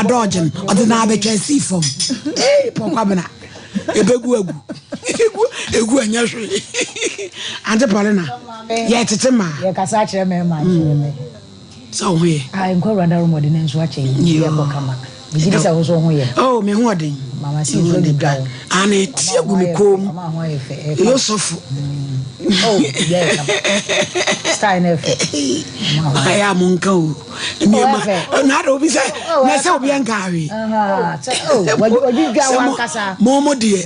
Wadɔɔgye no, ɔde na abɛtwa sii fam. Ee, pɔkwabena. Ebegu agu. Egu egu ɛnyɛ hwee. Ante Paulina, yɛtete maa. Yɛkasa akyerɛ mmarima nkyerɛ me. Sɛ wo ho yɛ. Ah, nkɔ awurade aromɔde no nso akyɛ yi. Yɛ kɔ kama. Megye di sɛ wo nso wo ho yɛ. Oh, me ho ɔden. Mama si nso de dwa wo. Ah, na eti agu me kɔn mu. Ɔma ho ayɛ fɛ. Ɛyɛ ɔsɔfo. Oh, yɛ kama. Style na ɛfɛ. Ayɛ a mo nka o. Nneɛma. Na ada obi sɛ na sɛ obi anka awe. Wadwidwa wankasa. Mo mo deɛ.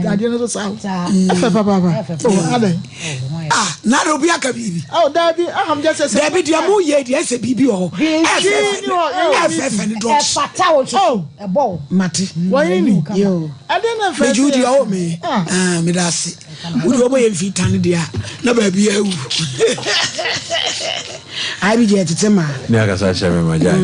Adeɛ no so saa o. Ɛfɛ papaapa. Oh, adɛn. Ah, na de obi aka biribi. Oh, daabi, aham gye sɛ sɛ. Daabi deɛ mo yɛ deɛ ɛsɛ biribi wɔ hɔ. Ɛfɛfɛ ne dɔs. Ɛfata wo so. Oh. Ɛbɔ wo. Mate. Wɔn ni. Yo. Ɛdeɛ na ɛfɛ. Megye wo di ɔwɔ me. Ah, meda ase. Wo deɛ ɔbɔ yɛ mfi tane deɛ a na baabi awu. Ayi bi deɛ tete ma. Ne akasa kyerɛ me ma gyae.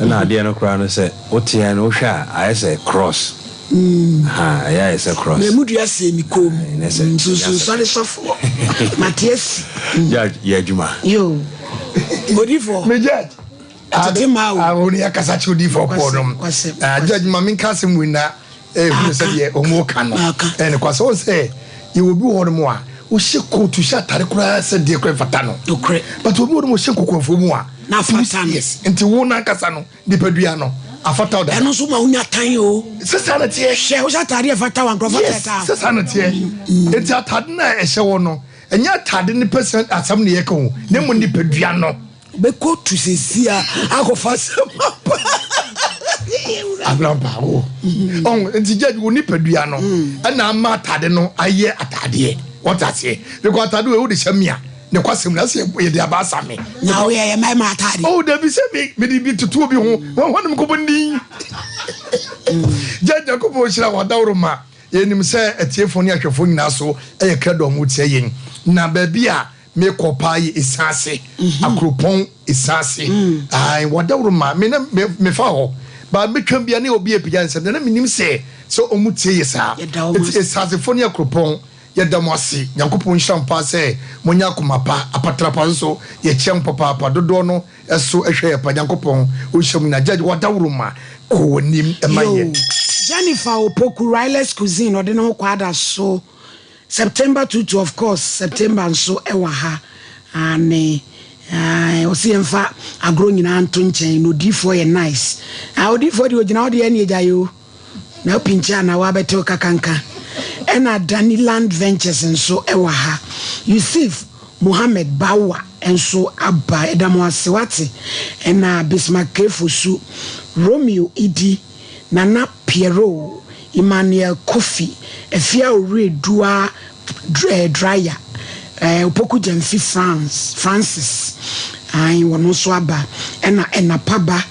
Ɛna adeɛ no koraa no sɛ woteɛ no wohwɛ a ayɛ sɛ cross. Ha, ɛyɛ ayɛ sɛ cross. Mɛ mu dua sie mi kɔn mu. Nsunsunsɔre sɔfoɔ. Mate asi. Judge yɛ adwuma. Yo. Odifoɔ. Me judge. Tete maa o. Awo ni akasa kyerɛ odifoɔ pɔɔ nom. Judge ma mi nka asɛm wei na ehunu sɛ deɛ ɔmo ka no. Ɛne kwa sɛ ɔsɛ yɛ obi wɔ hɔ nom a wohyɛ kootu hyɛ atare koraa sɛ deɛ koraa mfata no. Nokorɛ. But obi wɔ nom ɔhyɛ nkokoafuo mu a. Na afata no. Yes. Nti wo nankasa no. Nipadua no afata wo dada. Ɛno nso ma wonya tan o. Sɛ saa na teɛ. Hwɛ, wohyɛ ataade a ɛfata wo a, nkurɔfoɔ Yes, taataa wo. sɛ saa na teɛ. Enti ataade no a ɛhyɛ wo no, ɛnyɛ ataade no pɛ asɛm na yɛka o, na mmom nipadua no. Wobɛkɔ tu seesei a akɔfa asɛm aba. Abrampa wo. Ɔn, nti judge wo nipadua no ɛna ama ataade no ayɛ ataadeɛ. Wɔte aseɛ? Because ataade wei wode hyɛ me a, ne kwasɛm na sɛ yɛde aba asa me. Na woyɛ yɛ mmarima ataade. Oh dabi sɛ me mede bi toto obi ho wɔn hɔ nom kɔbɔ ndin. Gya Nyankopɔn hyira wɔ adaworo ma yɛnim sɛ atiefoɔ ne ahwɛfoɔ nyinaa so ɛyɛ krado a wɔn tia yɛn na baabi a mekɔ paa yɛ Esaase Akuropɔn Esaase ae wɔ adaworo ma me na mefa hɔ ba metwam bia ne obi apagya nsɛm na na menim sɛ sɛ wɔn tie yɛ saa nti Esaasefoɔ ne Akuropɔn Yɛda mo ase. Nyankopɔn nhyira mo paa sɛ moanya akoma pa. Apatrapa nso, yɛkyia mo papaapa. Dodoɔ no so hwɛ yɛ pa. Nyankopɔn ɔnhyira mo nyinaa. Judge, w'adaworoma kɔ w'anim ma Yoo. yɛn. Jennifer Opoku, Riley's Cuisine, ɔde ne ho kɔ ada so September 2 to of course September nso wɔ ha. Aane, ae, ɔse yɛmfa agorɔ nyinaa nto nkyɛn na odiyifoɔ yɛ nice. Ah, odiyifoɔ deɛ ɔgyina hɔ deɛ ɛne agyae o. Na wopinkyɛ a na woabɛtew kakanka. Ɛna Daniland Ventures nso wɔ ha. Yusuf Mohammed Bawa nso aba. Yɛda mo ase wate. Ɛna Bismarck Kefosu, Romeo Idi, Nana Pierrot, Emmanuel Kofi, Afia Owuredua Dryer, Opoku Gyamfi France, Francis, ae, wɔn nso aba. Ɛna Ɛnapa Ba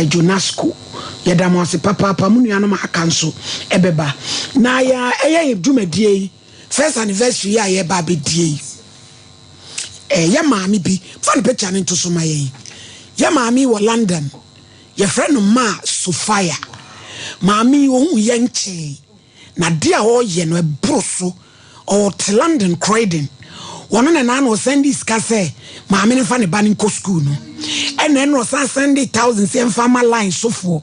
Jonasco. Yɛda mo ase papaapa, mo nuanom a aka nso ɛbɛba. Na yɛ ɛyɛ yɛn dwumadie yi, first anniversary yi a yɛreba abɛdie yi, eh, yɛ maame bi, fa ne picture no nto so ma yɛn. Yɛ maame yi wɔ London, yɛfrɛ no Ma Sophia. Maame yi, ohuu yɛn nkyɛe. Na adeɛ a ɔreyɛ no ɛboro so. Ɔte London Croydon. Ɔno na naa na ɔsɛnde sika sɛ maame no mfa ne ba no nkɔ sukuu no. Ɛna ɛna ɔsan sɛnde thousand sɛ mfa ma line sofoɔ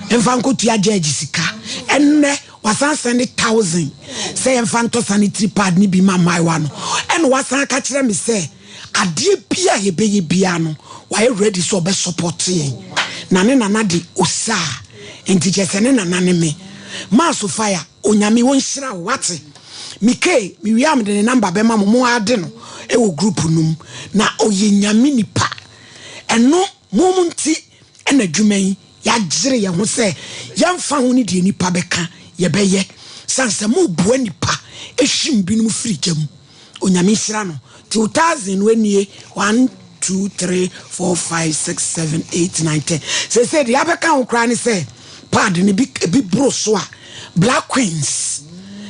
mfa nkɔtua judge sika. Ɛnɛ wasan sɛnde thousand sɛ yɛmfa ntɔ sanitary pad ne bi ma mmaayewa no. Ɛna wasan aka kyerɛ me sɛ adeɛ bi a yɛbɛyɛ biara no wayɛ ready sɛ ɔbɛ support yɛn. Na ne nana de osaa. Nti kyerɛ sɛ ne nana ne me. Maa Sophia, Onyame ɔnhyira wo wate. Me Kay, me wie a mede ne number bɛma mo, mo ade no wɔ group no mu. Na ɔyɛ Nyame nipa. Ɛno mom nti na adwuma yi yɛagyere yɛn ho sɛ yɛmfa ho ne deɛ nipa bɛka yɛbɛyɛ. Sane sɛ moboa nipa hwim binom firi gya mu. Onyame nhyira no. Nti wo thousand no nie, one, two, three, four, five, six, seven, eight, nine, ten. Seesei deɛ abɛka ho koraa ne sɛ pad no bi ebi boro so a Black Queens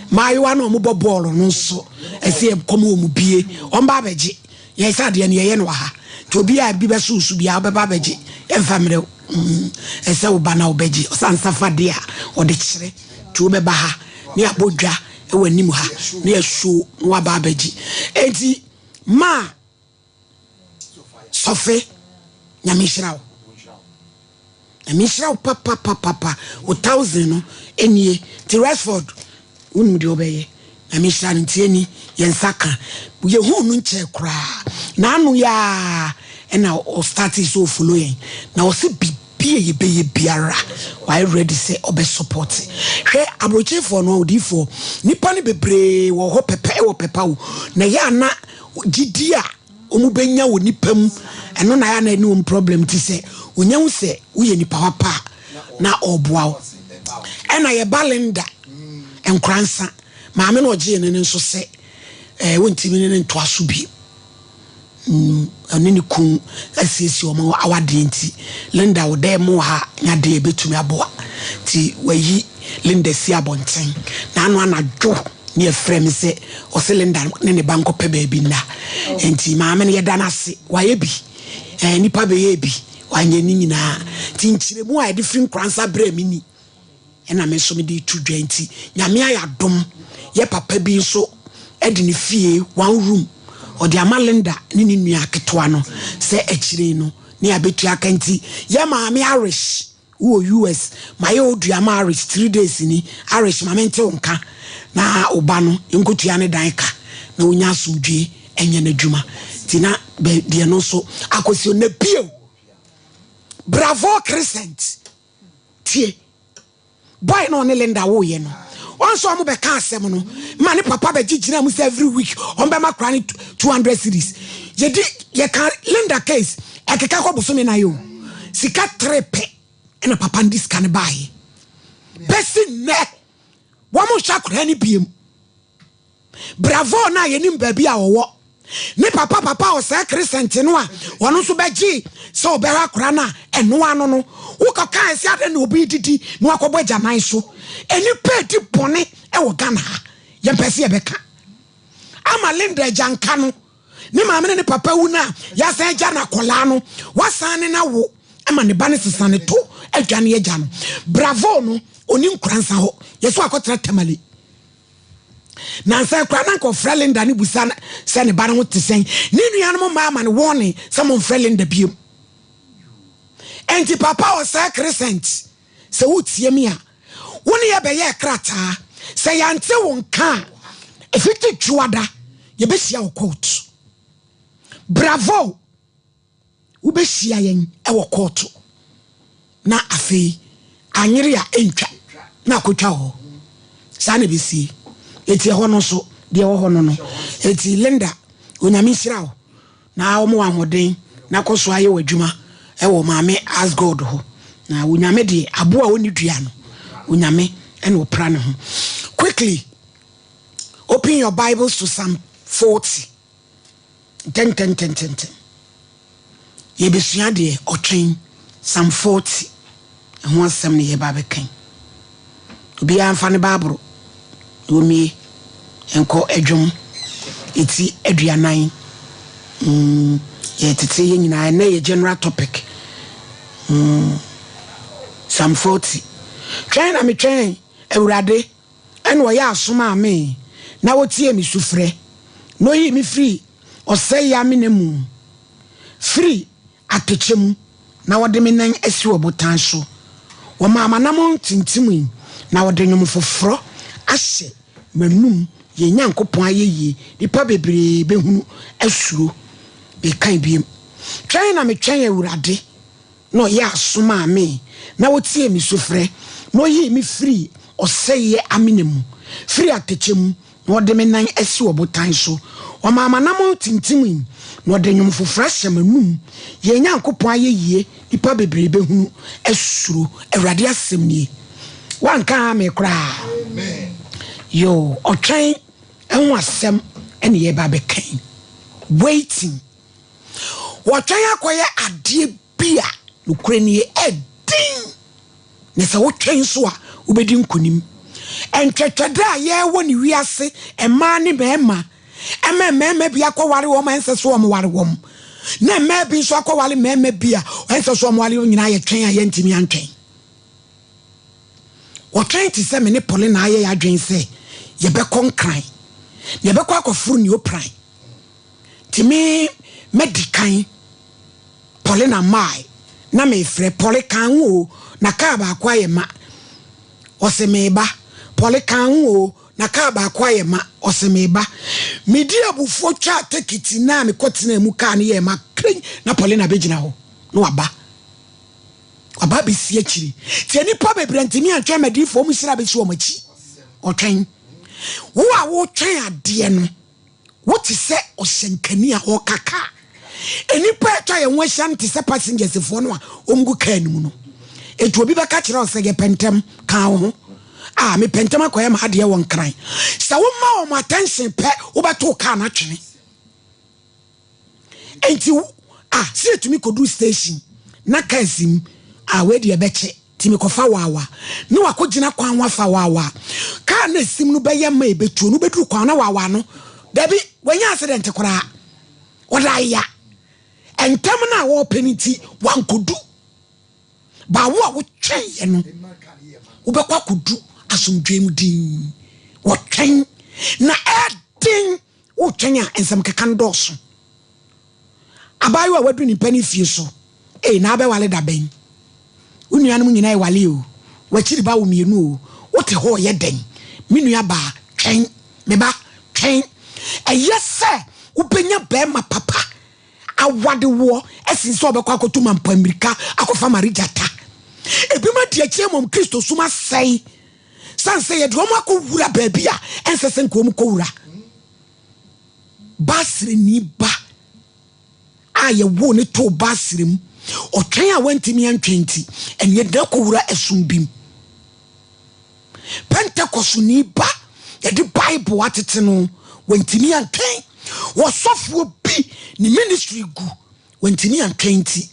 mmaayewa no a wɔbɔ bɔɔlo no nso ɛsɛ yɛ kɔm wɔn bie wɔn ba abɛgye yɛn sɛ adeɛ no yɛyɛ no wɔ ha nti obi a bi bɛso nsu biara ɔbɛba abɛgye yɛmfa mmerɛ wo mm, ɛsɛ wo ba na wobɛgye ɔsan safa deɛ a ɔde kyerɛ nti wobɛba ha ne abɔ dwa wɔ anim ha na yɛasuo na waba abɛgye. Enti maa sɔfe. Nyame nhyira wo. Nyame nhyira wo papapapapa. Wo thousand no nie. Nti Rexford wonim deɛ wobɛyɛ. Nyame nhyira no nti ɛni yɛn nsa ka. Yɛhuu no nkyɛɛ koraa. N'ano yi ara ɛna ɔstartee sɛ ɔfollow yɛn. Na ɔse biribi a yɛbɛyɛ biara wayɛ ready sɛ ɔbɛ support. Hwɛ abrokyefoɔ no odiyifoɔ nipa no bebree wɔ hɔ pɛpɛ ɛwɔ pɛpa o. Na ɛyɛ a na gyidie a wɔn bɛnya wɔ nipa mu ɛno na ayɛ a na ɛne wɔn problem ti sɛ onya hu sɛ woyɛ nipa papa a na ɔboa wo ɛna yɛba Linda Nkoransa maame na ɔgyee ne no nso sɛ ɛɛ wɔntumi ne ne ntoa so bi ɔne ne kun asiesie wɔn awadeɛ nti Linda wo dɛ mo ha nya deɛ ɛbɛtumi aboa nti wayi Linda si abɔnten na ano anadwo Ne yɛfrɛ me sɛ ɔse Linda ne ne ba nkɔpɛ baabi nna. Nti maame no yɛda no ase wayɛ bi. Ɛɛ nipa bɛyɛ bi wanyɛ ne nyinaa. Nti nkyerɛmu a yɛde firi Nkoransa brɛɛ me ni ɛna me nso mede to dwa nti Nyame ayɛ adom yɛ papa bi nso de ne fie one room ɔde ama Linda ne ne nua ketewa no sɛ akyire no ne abɛtua ka nti yɛ maame Arish Wowɔ US mayɛ wo dua ma Aris three days ni Aris ma mente wo nka na wo ba no nkotua ne dan ka na onya asomdwie nyɛ n'adwuma nti na bɛ deɛ no nso akɔsi na bio Bravo Crescent tie boy na ɔne Linda woyɛ no wɔn nso wɔn bɛka asɛm no ma ne papa bɛgye gyina mu sɛ every week wɔn bɛma kora ne 200 series yɛdi yɛka Linda case ɛkeka kɔ bosome na yɛ o Sika tere pɛ ɛna papa no de sika no baeɛ. Bɛsi nnɛ wɔn nhwɛ akwadaa no biem. Bravo no a yɛnim baabi a ɔwɔ ne papa papa ɔsɛe crescent no a ɔno nso bɛgye sɛ ɔbɛhwɛ akwadaa no a ɛno ano no wokɔka ɛsɛ adɛn na obi didi na wakɔbɔ agyanan so. Nnipa edi bɔne wɔ Ghana ha yɛmpɛ sɛ yɛbɛka ama Linda agyanka no Ne maame ne ne papa wu no a, yɛasan agya no akwadaa no, wasan ne no awo ama ne ba no sesa ne to adwane agya no. Bravo no, ɔni Nkoransa hɔ, yɛsɛ wakɔtena Tamale. Nansa koraa na nka ɔfrɛ Linda ne busa sɛ ne ba no ho te sɛn. Ne nuanom mmaa ama no wɔne sɛ momfrɛ Linda biom. Enti papa ɔsɛe crescent sɛ wotie me a, Wo ne yɛ bɛyɛɛ krataa. Sɛ yɛante wo nka a, ɛfiti Dwoada yɛbɛhyia wɔ kɔɔto. Bravo! Wobɛhyia yɛn wɔ kɔɔto na afei anyere a ɛntwa na akɔtwa wɔ hɔ. Saa na ɛbɛsie. Enti ɛhɔ no nso, deɛ ɛwɔ hɔ no no. Enti Linda, Onyame nhyira wo. Na wɔma wo ahoɔden na kɔ so ayɛ w'adwuma wɔ Maame Asgod hɔ. Na Onyame deɛ, aboa a ɔnni dua no, Onyame na ɔpira ne ho. Quickly, open your Bibles to Psalm 40. Ntɛntɛntɛntɛntɛm. Yɛbɛsua deɛ ɔtwɛn Psalm 40 ɛho asɛm na yɛba abɛkan. Obiara mfa ne Bible na ɔmmue nkɔ Dwom ti aduanan. Mm, yɛtete yɛn nyinaa, ɛnnɛ yɛ general topic. Mm, Psalm 40. Twɛn na metwɛn Awurade, ɛna ɔyɛ aso maa me, na ɔtiee me sufrɛ, na ɔyii me firii ɔsɛeɛ amena mu, firi atɛkyɛ mu, na wɔde me nan asi ɔbotan so. Wɔmaa m'anammɔn tintimii, na wɔde nnwom foforɔ ahyɛ m'anom, yɛn Nyankopɔn ayɛyie, nnipa bebree bɛhunu asuro. Mekae bio, twɛn na metwɛn Awurade, na ɔyɛɛ aso maa me, na ɔtiee me sufrɛ, na ɔyii me firii ɔsɛeɛ amena mu, firii atɛkyɛ mu, Na ɔde me nan asi ɔbotan so. Ɔmaa m'anammɔn tintimii, na ɔde nnwom foforɔ ahyɛ m'anom. Yɛn Nyankopɔn ayɛyie, nnipa bebree bɛhunu asuro. Awurade asɛm nie. Woanka amen koraa? Yoo, ɔtwɛn ho asɛm na yɛreba abɛka yi. Waiting. Wɔtwɛn akɔyɛ adeɛ bi a, nokorɛ nie, ɛden. Na sɛ wotwɛn nso a, wobɛdi nkonim. Ntwɛtwɛdɛ a yɛwɔ ne wiase mmaa ne mmarima, ɛma mmarima bi akɔware wɔn a ɛnsɛ sɛ wɔware wɔn, na mmaa bi nso akɔware mmarima bi a ɛnsɛ sɛ wɔware wɔn nyinaa yɛ twɛn a yɛntumi antwɛn. Wɔtwɛn te sɛ me ne Paulina ayɛ yɛn adwene sɛ yɛbɛkɔ Nkran, na yɛbɛkɔ akɔforo Neopran. Nti me mɛdi kan. Paulina mmae. Na mefrɛ, Pɔle, ka ho o, na kaa baako ayɛ ma. Ɔse meba. Pɔle, ka ho o, na kaa baako ayɛ ma. Ɔse meba. Medi abufuo twaa tekiti no a mekɔtenaa mu kaa no yɛɛ ma kren na Paulina bɛgyina hɔ na waba. Waba abɛsi akyiri. Nti nnipa bebree ntumi antwɛn ma adiyifoɔ mu hyira bɛsi wɔn akyi. Ɔtwɛn. Wo a wotwɛn adeɛ no, Wote sɛ ɔhyɛnkani a ɔreka kaa. Nnipa a atwa yɛn ho ahyia no te sɛ passengersfoɔ no a wɔgu kaa no mu no. Enti obi bɛka kyerɛ wo sɛ, Yɛpɛ ntɛm, ka wo ho. Ah, mepɛ ntɛm akɔyɛ m'adeɛ wɔ Nkran. Sɛ woma wɔn attention pɛ, wobɛto wo kaa no atwene. Enti, ah, sɛ yɛtumi kɔduru station na kaa si mu, ah, wei deɛ ɛbɛkyɛ. Nti mekɔfa waawa na wakɔgyina kwan ho afa waawa. Kaa no a ɛsim no bɛyɛ ma ɛbɛtuo no, wobɛduru kwan ho na waawa no, dabi, wanya accident koraa. Ɔda aya. Ntɛm no a wɔrepɛ no nti, wankɔdu. Ba wo a wotwɛnyɛ no, wobɛkɔ akɔdu asomdwoe mu dinn. Wɔtwɛn na ɛden wotwɛn a nsɛm keka no dɔɔso. Abaayewa a wadu ne mpanin fie so, ei, na abɛwale da bɛn? Wo nuanom nyinaa rewale o, w'akyiri ba wo mmienu o, wote hɔ reyɛ dɛn? Me nua baa, twɛn, me ba, twɛn. Ɛyɛ sɛ wobɛnya barima papa awade woɔ sen sɛ ɔbɛkɔ akɔtu mampa mmirika akɔfa marigyata. Ebinom adi akyire mmom Kristosom asɛe sane sɛ yɛde wɔn akɔwura baabi a ɛnsɛ sɛ nka wɔn kɔwura. Basrani ba a yɛwoo no too Basra mu. Ɔtwɛn a wantumi antwɛn nti, ɛneɛ de no akɔwura ɛsom bi mu. Pentekostni ba, yɛde Bible atete no, wantumi antwɛn. Wɔsɔfoɔ bi, ne ministry gu, wantumi antwɛn nti,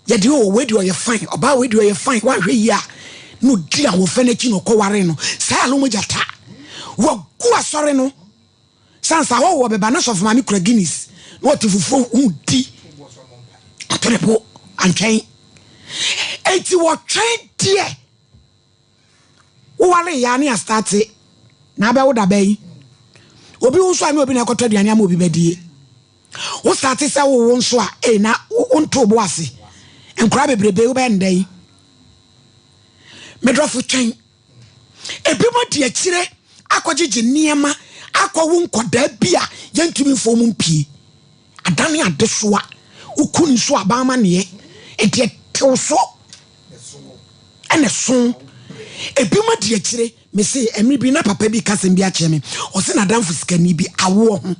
Yɛde oo wei deɛ ɔyɛ fine, ɔbaa wei deɛ ɔyɛ fine, woanhwɛ yie a na ɔdi ahoɔfɛ no akyi na ɔkɔware no. Saa no mogya ta. Wagu asɔre no. Sansa ahɔhoɔ bɛba na sɔfo maame kura Guinness na ɔte fufuo ho di. Ɔto ne bo antwɛn. Enti wɔtwɛn deɛ woware yɛ a ne astate na abɛwo da bɛn. Obi wo nso a ne obi na ɛkɔtɔ aduane ama obi bɛdie. Wo starte sɛ wo wo nso a ei na wo nto bo ase. Nkora bebrebe wo bɛyɛ no dɛn? Me dɔfo twɛn. Ebi mo di akyire akɔgyegye nneɛma akɔwo nkɔdaa bi a yɛntumi mfa wɔn mpie. Adane adesoa. Woku nso aban amaneɛ. Nti ɛtew so ɛna ɛso. Ebi mo di akyire. Mese mmere bi na papa bi ka asɛm bi akyerɛ me. Ɔse n'adamfo sikani bi awoɔ ho.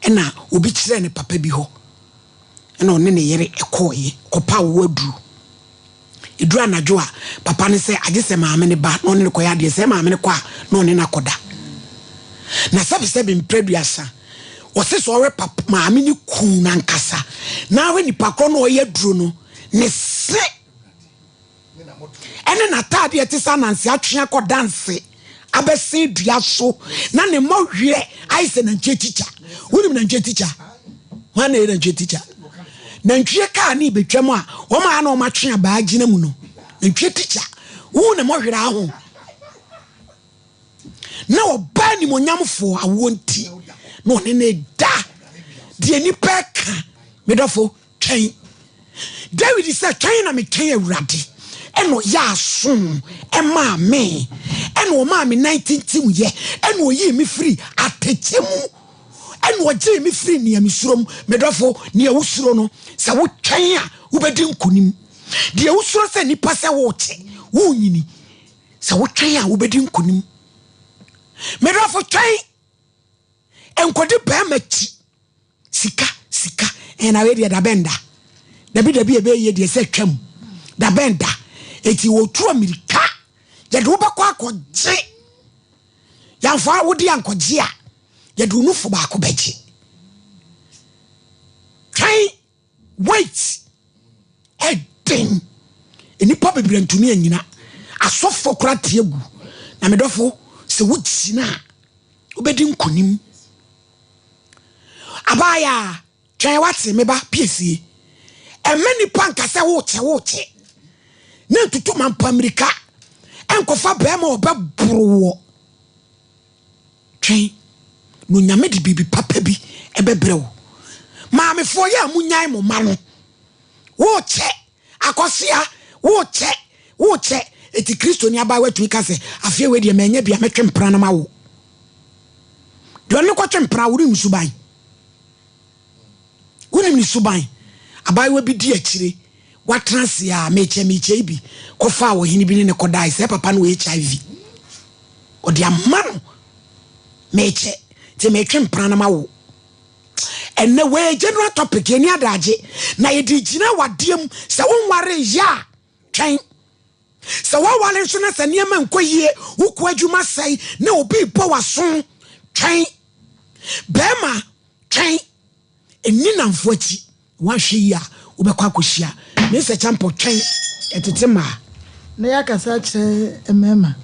Ɛna obi kyerɛɛ no papa bi hɔ, ɛna ɔne ne yere kɔeɛ kɔpaw wo aduru. Ɛduru anadwo a, papa no sɛ agye sɛ maame no ba na ɔne no kɔyɛ adeɛ, sɛ maame no kɔ a na ɔne no akɔda. Na sɛbesɛbe mprɛduasa, ɔse sɛ ɔhwɛ papa maame no kuu no ankasa, na ahwɛ nipa korɔ na ɔyɛ aduro no, ne se ɛne n'ataade a ɛte sɛ ananse atwe akɔ danse abɛsen dua so na ne mmɔwerɛ ayɛ sɛ nantwie tikya. Wonim nantwie tikya? Hwan na ɛyɛ nantwie tikya? Nantwie kaa ne ibɛtwam a wɔn a na wɔn atwe abaa gyina mu no, nantwie tikya. Wohu ne mmɔwerɛ aho. Na ɔbaa nimonyamfoɔ awoɔ nti na ɔne ne da deɛ nipa ɛka medɔfo Twɛn. Dawid sɛ, Twɛn na metwɛn Awurade, ɛna ɔyɛ aso maa me, ɛna ɔmaa me nan tintimyɛ, ɛna ɔyii me firi atɛkyɛ mu, ɛna ɔgyee me firi nea mesuro mu. Me dɔfo, nea wosuro no, sɛ wotwɛn a, wobɛdi nkonim. Deɛ wosuro sɛ nnipa sɛ worekye, wonyini, sɛ wotwɛn a, wobɛdi nkonim. Me dɔfo, twɛn. Nkɔdi bɛrima akyi. Sika, sika, ɛɛ na wei deɛ dabɛn da. Dabi dabi ɛbɛyɛ yie deɛ sɛ twam. Dabɛn da. Eti wɔtu amirika. Yɛde wo bɛkɔ akɔgye. Yɛamfa wo de ankɔgye a, yɛde wo nufo baako bɛgye. Twɛn, wait. Ɛden. Nnipa bebree ntumi anyina. Asɔfoɔ koraa te agu. Na me dɔfo, sɛ wogyina a, wobɛdi nkonim. Abaayaa, twɛn wate, me ba, piesie. Ɛmma nnipa nka sɛ wokyɛ wokyɛ. Na ntutu mampa mmirika nkɔfa bɛrima a ɔbɛboro woɔ. Twɛn, na Onyame de biribi papa bi ɛbɛbrɛ wo. Maamefoɔ yɛ a monyae mo mma no. Wokyɛ, Akɔsea, wokyɛ, wokyɛ. Eti Kristoni abaayewa tumi ka sɛ, Afei wei deɛ manya bi a mɛtwe mpena na mawo. Deɛ ɔne no kɔtwe mpena, wonim ne suban. Wonim ne suban. Abaayewa bi di akyire, watena ase a mekyɛ mekyɛ yi bi kɔfaa ɔhene bi ne ne kɔdae sɛ papa no wɔ HIV. Ɔde ama no mekyɛ nti metwe mpena na mawo. Ɛnɛ wei general topic yɛni adagye na yɛde gyina wadeɛ mu sɛ wonware yɛ a twɛn sɛ woaware nso na sɛ nneɛma nkɔ yie wokɔ adwuma sɛe na obi bɔ w'aso twɛn bɛrima twɛn ɛni namfo akyi Woanhwɛ yie a, wobɛkɔ akɔhyia Mister Champɔ twɛn ɛtete mmaa. Na yɛakasa akyerɛ mmarima.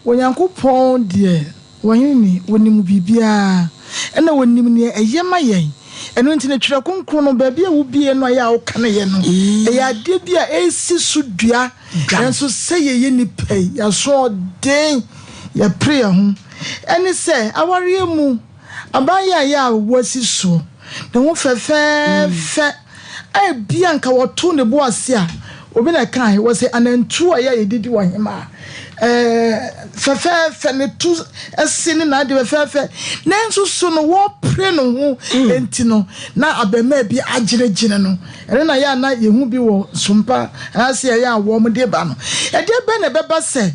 Onyankopɔn deɛ, Ɔhene ni, Ɔnim biribiara, ɛna Ɔnim deɛ ɛyɛ ma yɛn. Ɛno nti no, Twerɛ Kronkron no, baabi a wobue no a ɛyɛ a woka no yɛ no, ɛyɛ adeɛ bi a ɛresi so dua. Nanso sɛ yɛyɛ nnipa yi, yɛasoɔden, yɛpere yɛn ho. Ɛne sɛ, awareɛ mu, Abaayewa yi a wasi so, ne ho fɛfɛɛfɛ a ebia anka wɔtoo ne bo ase a, obi na ɛkae, wɔse anantuo a ɛyɛ a yɛde di ɔhemaa, ɛɛ, fɛfɛɛfɛ, ne to se ne n'ade fɛfɛɛfɛ, nanso so no wɔpere ne ho nti no, na abarimaa bi agyenegyene no. Ɛno na ɛyɛ a na yɛhu bi wɔ sompa ase a ɛyɛ a wɔde ba no. Ɛdeɛ bɛn na ɛbɛba sɛ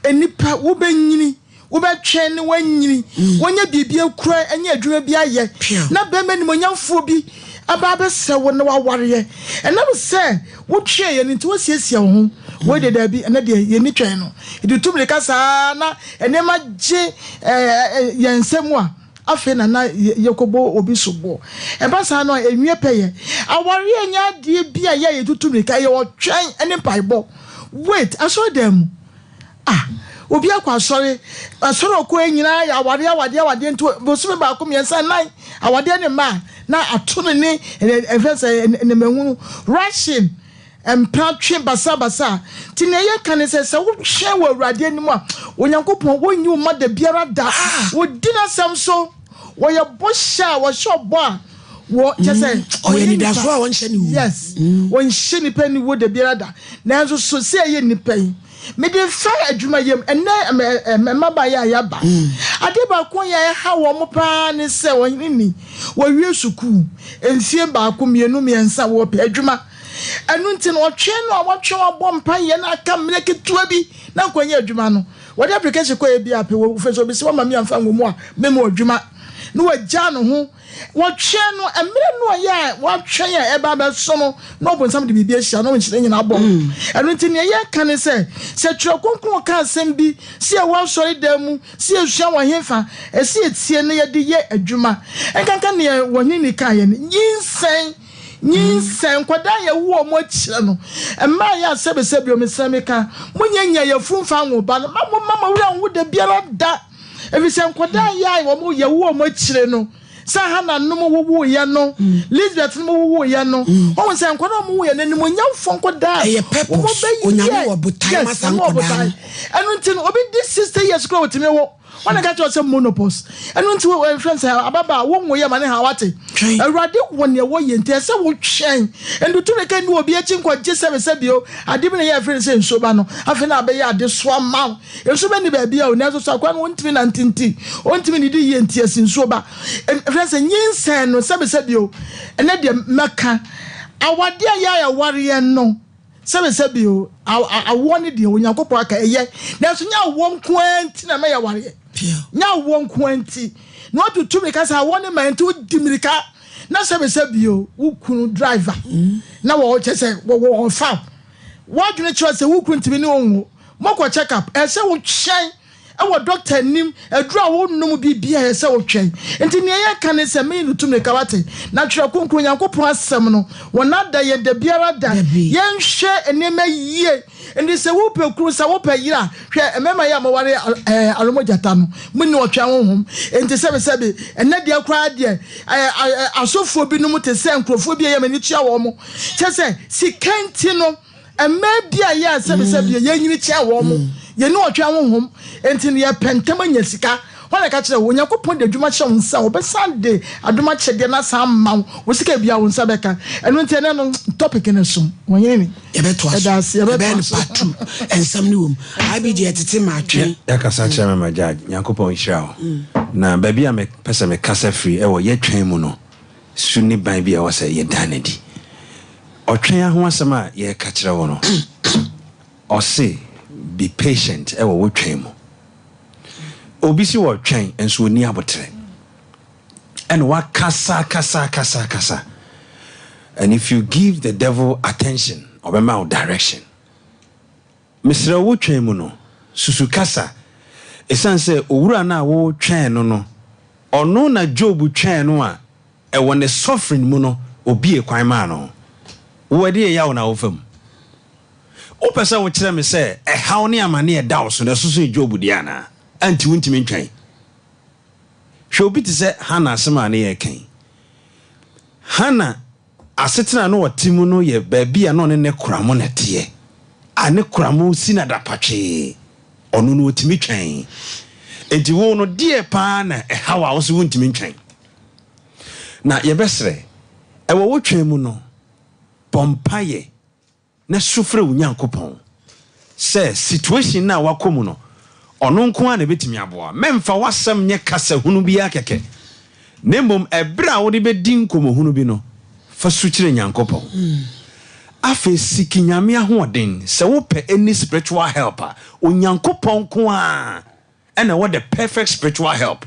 nnipa wobɛnyini Wobɛtwɛn na woanyini, woanya biribi akura, anya adwuma bi ayɛ, na barima animuonyamfoɔ bi aba abɛsrɛ wo na woawareɛ. Ɛnam sɛ wotweeɛ no nti, woasiesie wo ho. Wei deɛ daabi, ɛnnɛ deɛ yɛnni twɛn no. Yɛde tu mmirika saa ara na nneɛma gye yɛn nsam a, afei na na yɛkɔbɔ obi soboɔ. Ɛba saa no a, ɛnwie pɛyɛ. Awareɛ nyɛ adeɛ bi a yɛ a yɛtutu mmirika, ɛyɛ ɔtwɛn ne mpaebɔ. Wait, asɔredan mu, Ah, obi akɔ asɔre, asɔre a ɔkɔɛ nyinaa yɛ awadeɛ, awadeɛ, awadeɛ nti bosome baako, mmiɛnsa, nnan, awadeɛ ne mma a na ato no ne ɛfɛ sɛ nnɛmahunu, rushing, mpena twe basabasa. Nti nea yɛka ne sɛ, sɛ wotwɛn wɔ Awurade anim a, Onyankopɔn wɔnyi wo mma da biara da. Wɔdi n'asɛm so, wɔyɛ bɔhyɛ a wɔhyɛ ɔbɔ a wɔ kyɛ sɛ ɔyɛ anidasoɔ a wɔnhyɛ ne wuo. Yes, wɔnhyɛ nipa ne wuo da biara da. Nanso so sɛ ɛyɛ nipa yi, Mede fa adwumayɛ mu. Ɛnnɛ mmabaa a yɛaba, ade baako a ɛha wɔn paa ne sɛ ɔhene ni, wɔawie sukuu, mfie baako, mmienu, mmiɛnsa, wɔrepɛ adwuma. Ɛno nti no, ɔtwɛn no a wɔatwɛn abɔ mpaeɛ na aka mmerɛ ketewa bi na nkɔnyɛ adwuma no, wɔde application kɔyɛ bi a pɛ, wɔfɛ sɛ obi sɛ wɔma me amfa nwɔ mu a, mema adwuma. Na wɔagyaa ne ho. Wɔtwɛn no, mmerɛ no a ɛyɛ a wɔatwɛn a ɛba abɛso no, na ɔbonsam de biribi ahyia na nhyira nyinaa bɔ. Ɛno nti nea yɛka ne sɛ, sɛ Twerɛ Kronkron ka asɛm bi, sɛ yɛwɔ asɔredan mu, sɛ yɛsua wɔ hefa, ɛsɛ yɛtie na yɛde yɛ adwuma. Ɛnkanka nea ɔhene ni kaeɛ no, nyinsɛn, nyinsɛn, nkwadaa a yɛwo wɔn akyire no, mmaa yɛ a sɛbesɛbe o, mesrɛ meka, monyɛ nyaa yafunu mfa nwo ba no, mma momma mo werɛ nho da biara da. Efisɛ nkwadaa yi a wɔn yɛwo wɔn akyire no, sɛ Hana nom wowoeɛ no, Lisbeth nom wowoeɛ no, wɔn sɛ nkwadaa wɔn wowoeɛ no, animuonyamfoɔ nkwadaa. Ɛyɛ purpose. Onyame wɔ botae ma saa nkwadaa no. Ɛno nti no, obi di 60 years koraa otumi wo. Wɔn na ka kyerɛ sɛ monopause. Ɛno nti wɔfrɛ sɛ ababaa wonwo yɛ ma ne ha wate. Awurade wɔ nea wɔyɛ nti ɛsɛ wotwɛn. Ntutu mmirika nni obi akyi nkɔgye sɛbesɛbe o. Ade bi na yɛfrɛ no sɛ nsuo ba no, afei na abɛyɛ adesoa ma wo. Nsu bɛ nni baabi a o, nanso so akoa no ontumi nante nti, ontumi nnidi yie nti asi nsuo ba. Ɛfiri sɛ nyinsɛn no, sɛbesɛbe o, ɛnɛ deɛ mɛka, awadeɛ a yɛ a yɛwareɛ no, sɛbesɛbe o, awoɔ no deɛ Onyankopɔn aka ɛyɛ, nanso nyɛ awoɔ nko ara nti na ɛma yɛwareɛ. Nyɛ awoɔ nko ara nti. Na watutu mirika sɛ awoɔ no ma nti wodi mirika na sɛbesɛbe o, wo kunu driver na wɔ kyɛ sɛ wɔfa wo. W'adwene kyerɛ sɛ wo kunu ntumi ne wo nwo. Mokɔ check up, ɛsɛ sɛ wotwɛn wɔ doctor anim, aduru a wonom biribiara ɛsɛ sɛ wotwɛn. Nti nea yɛka ne sɛ meyi no tu mirika wate. Na Twerɛ Kronkron, Nyankopɔn asɛm no, wɔnada yɛn dabiara da. Yɛnhwɛ nneɛma yie. Nti sɛ wopɛ kunu, sɛ wopɛ yere a, hwɛ mmarima yi a moware ɛɛ aromogyata no, monni ɔtwɛn honhom. Nti sɛbesɛbe, ɛnnɛ deɛ koraa deɛ, ɛɛ asɔfoɔ binom te sɛ nkurɔfoɔ bi a ɛyɛ m'ani tua wɔn. Kyerɛ sɛ sika nti no, Mmaa bi a yɛ a sɛbesɛbe yɛ yɛnyini kyɛn wɔn mo, yɛnni ɔtwɛn honhom, enti no yɛpɛ ntɛm anya sika. Hwan na ɛka kyerɛɛ wo? Onyankopɔn de adwuma hyɛ wo nsa a, ɔbɛsan de adom akyɛdeɛ no asan ama wo. Wo sika biara wo nsa bɛka. Ɛno nti ɛnnɛ no topic no so. Wɔnyene ni. Yɛbɛtoa so. Yɛda ase, yɛbɛtoa Yɛbɛyɛ no so. part 2. Nsɛm no wɔ mu. IBG ɛtete ma atwɛn. Yɛakasa akyerɛ me ma Judge, Nyankopɔn nhyira wo. Na baabi a mepɛ sɛ mekasa firi wɔ yɛtwɛn mu no, su ne ban bi a ɛwɔ sɛ yɛda no adi. Ɔtwɛn ho asɛm a yɛreka kyerɛ wo no, ɔse be patient wɔ wo twɛn mu. Obi se ɔretwɛn nso ɔnni aboterɛ. Ɛna wakasa kasa kasa kasa. And if you give the devil attention, ɔbɛma wo direction. Mesrɛ wo, wo twɛn mu no, susu kasa. Esiane sɛ owura no a woretwɛn no no, ɔno na Job twɛn no a, ɛwɔ ne suffering mu no, obiee kwan maa no. Wo, ɛdeɛn yaw na wofa mu? Wopɛ sɛ wokyerɛ me sɛ ɛhaw ne amane a ɛda wo so no, ɛso sen Job deɛ anaa? Ɛnti wontumi ntwɛn. Hwɛ obi te sɛ Hana asɛm a ne yɛreka yi. Hana asetena a na ɔte mu no yɛ baabi a na ɔne ne koramo na ɛteɛ, a ne koramo si no adapatwee. Ɔno no ɔtumi twɛn. Enti wo no, deɛ paa na ɛhaw a wo se wontumi ntwɛn? Na yɛbɛsrɛ, ɛwɔ wo twɛn mu no, bɔ mpaeɛ na su frɛ wo Nyankopɔn sɛ situation no a woakɔ mu no, ɔno nko ara na ɛbɛtumi aboa. Mɛmfa w'asɛm nyɛ kasa hunu biara kɛkɛ, na mmom ɛberɛ a wode bɛdi nkɔmmɔhunu bi no, fa su kyerɛ Nyankopɔn. Afei siki Nyame ahoɔden. Sɛ wopɛ any spiritual help a, Onyankopɔn nko ara na ɛwɔ the perfect spiritual help.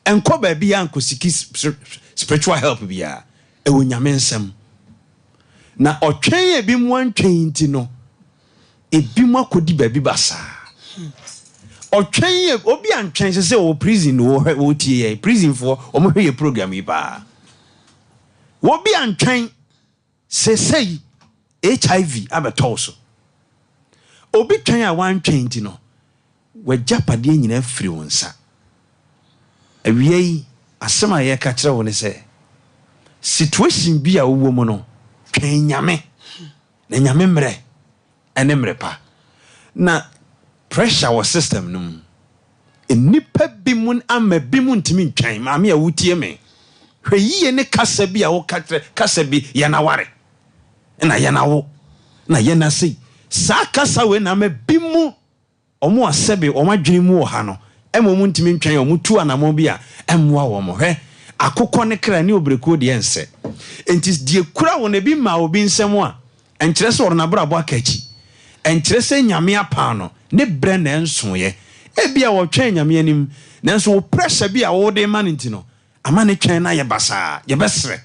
Nkɔ baabiara nkɔsiki spiritual help biara. Ɛwɔ Nyame nsam. Na ɔtwɛn a ebinom antwɛn nti no, ebinom akɔdi baabi basaa. Ɔtwɛn a obi antwɛn sɛ sɛ ɔwɔ prison no wɔhwɛ wɔtie yɛn prisonfoɔ wɔhwɛ yɛ program yi paa. Obi antwɛn sesei HIV abɛtɔ wo so. Obi twɛn a wantwɛn nti no, W'agyapadeɛ nyinaa firi wo nsa. Awia yi, asɛm a yɛreka kyerɛ wo ne sɛ, situation bi a wowɔ mu no, twɛn Nyame, na Nyame mmerɛ ne mmerɛ pa. Na pressure wɔ system no mu. Nnipa binom ama binom ntumi ntwɛn. Maame a wotie me, hwɛ yie ne kasa bi a woka kyerɛ, kasa bi, yɛn aware, na yɛn awo, na yɛn asei. Saa kasa wei na ama binom Wɔn a sɛbe wɔn adwene mu wɔ ha no ma wɔntumi ntwɛn a wɔtu anammɔn bi a ɛmmoa wɔn. Hwɛ, akokɔ ne kra ne obrekuo deɛ nsɛ. Enti deɛ kura wɔn ebi mmaa obi nsam a, ɛnkyerɛ sɛ ɔde n'abrabɔ aka akyi. Ɛnkyerɛ sɛ Nyame apaa no, ne berɛ na ɛnsoeɛ. Ebia ɔretwɛn Nyame anim, nanso wo pressure bi a wode rema no nti no, ama ne twɛn no ayɛ basaa. Yɛbɛsrɛ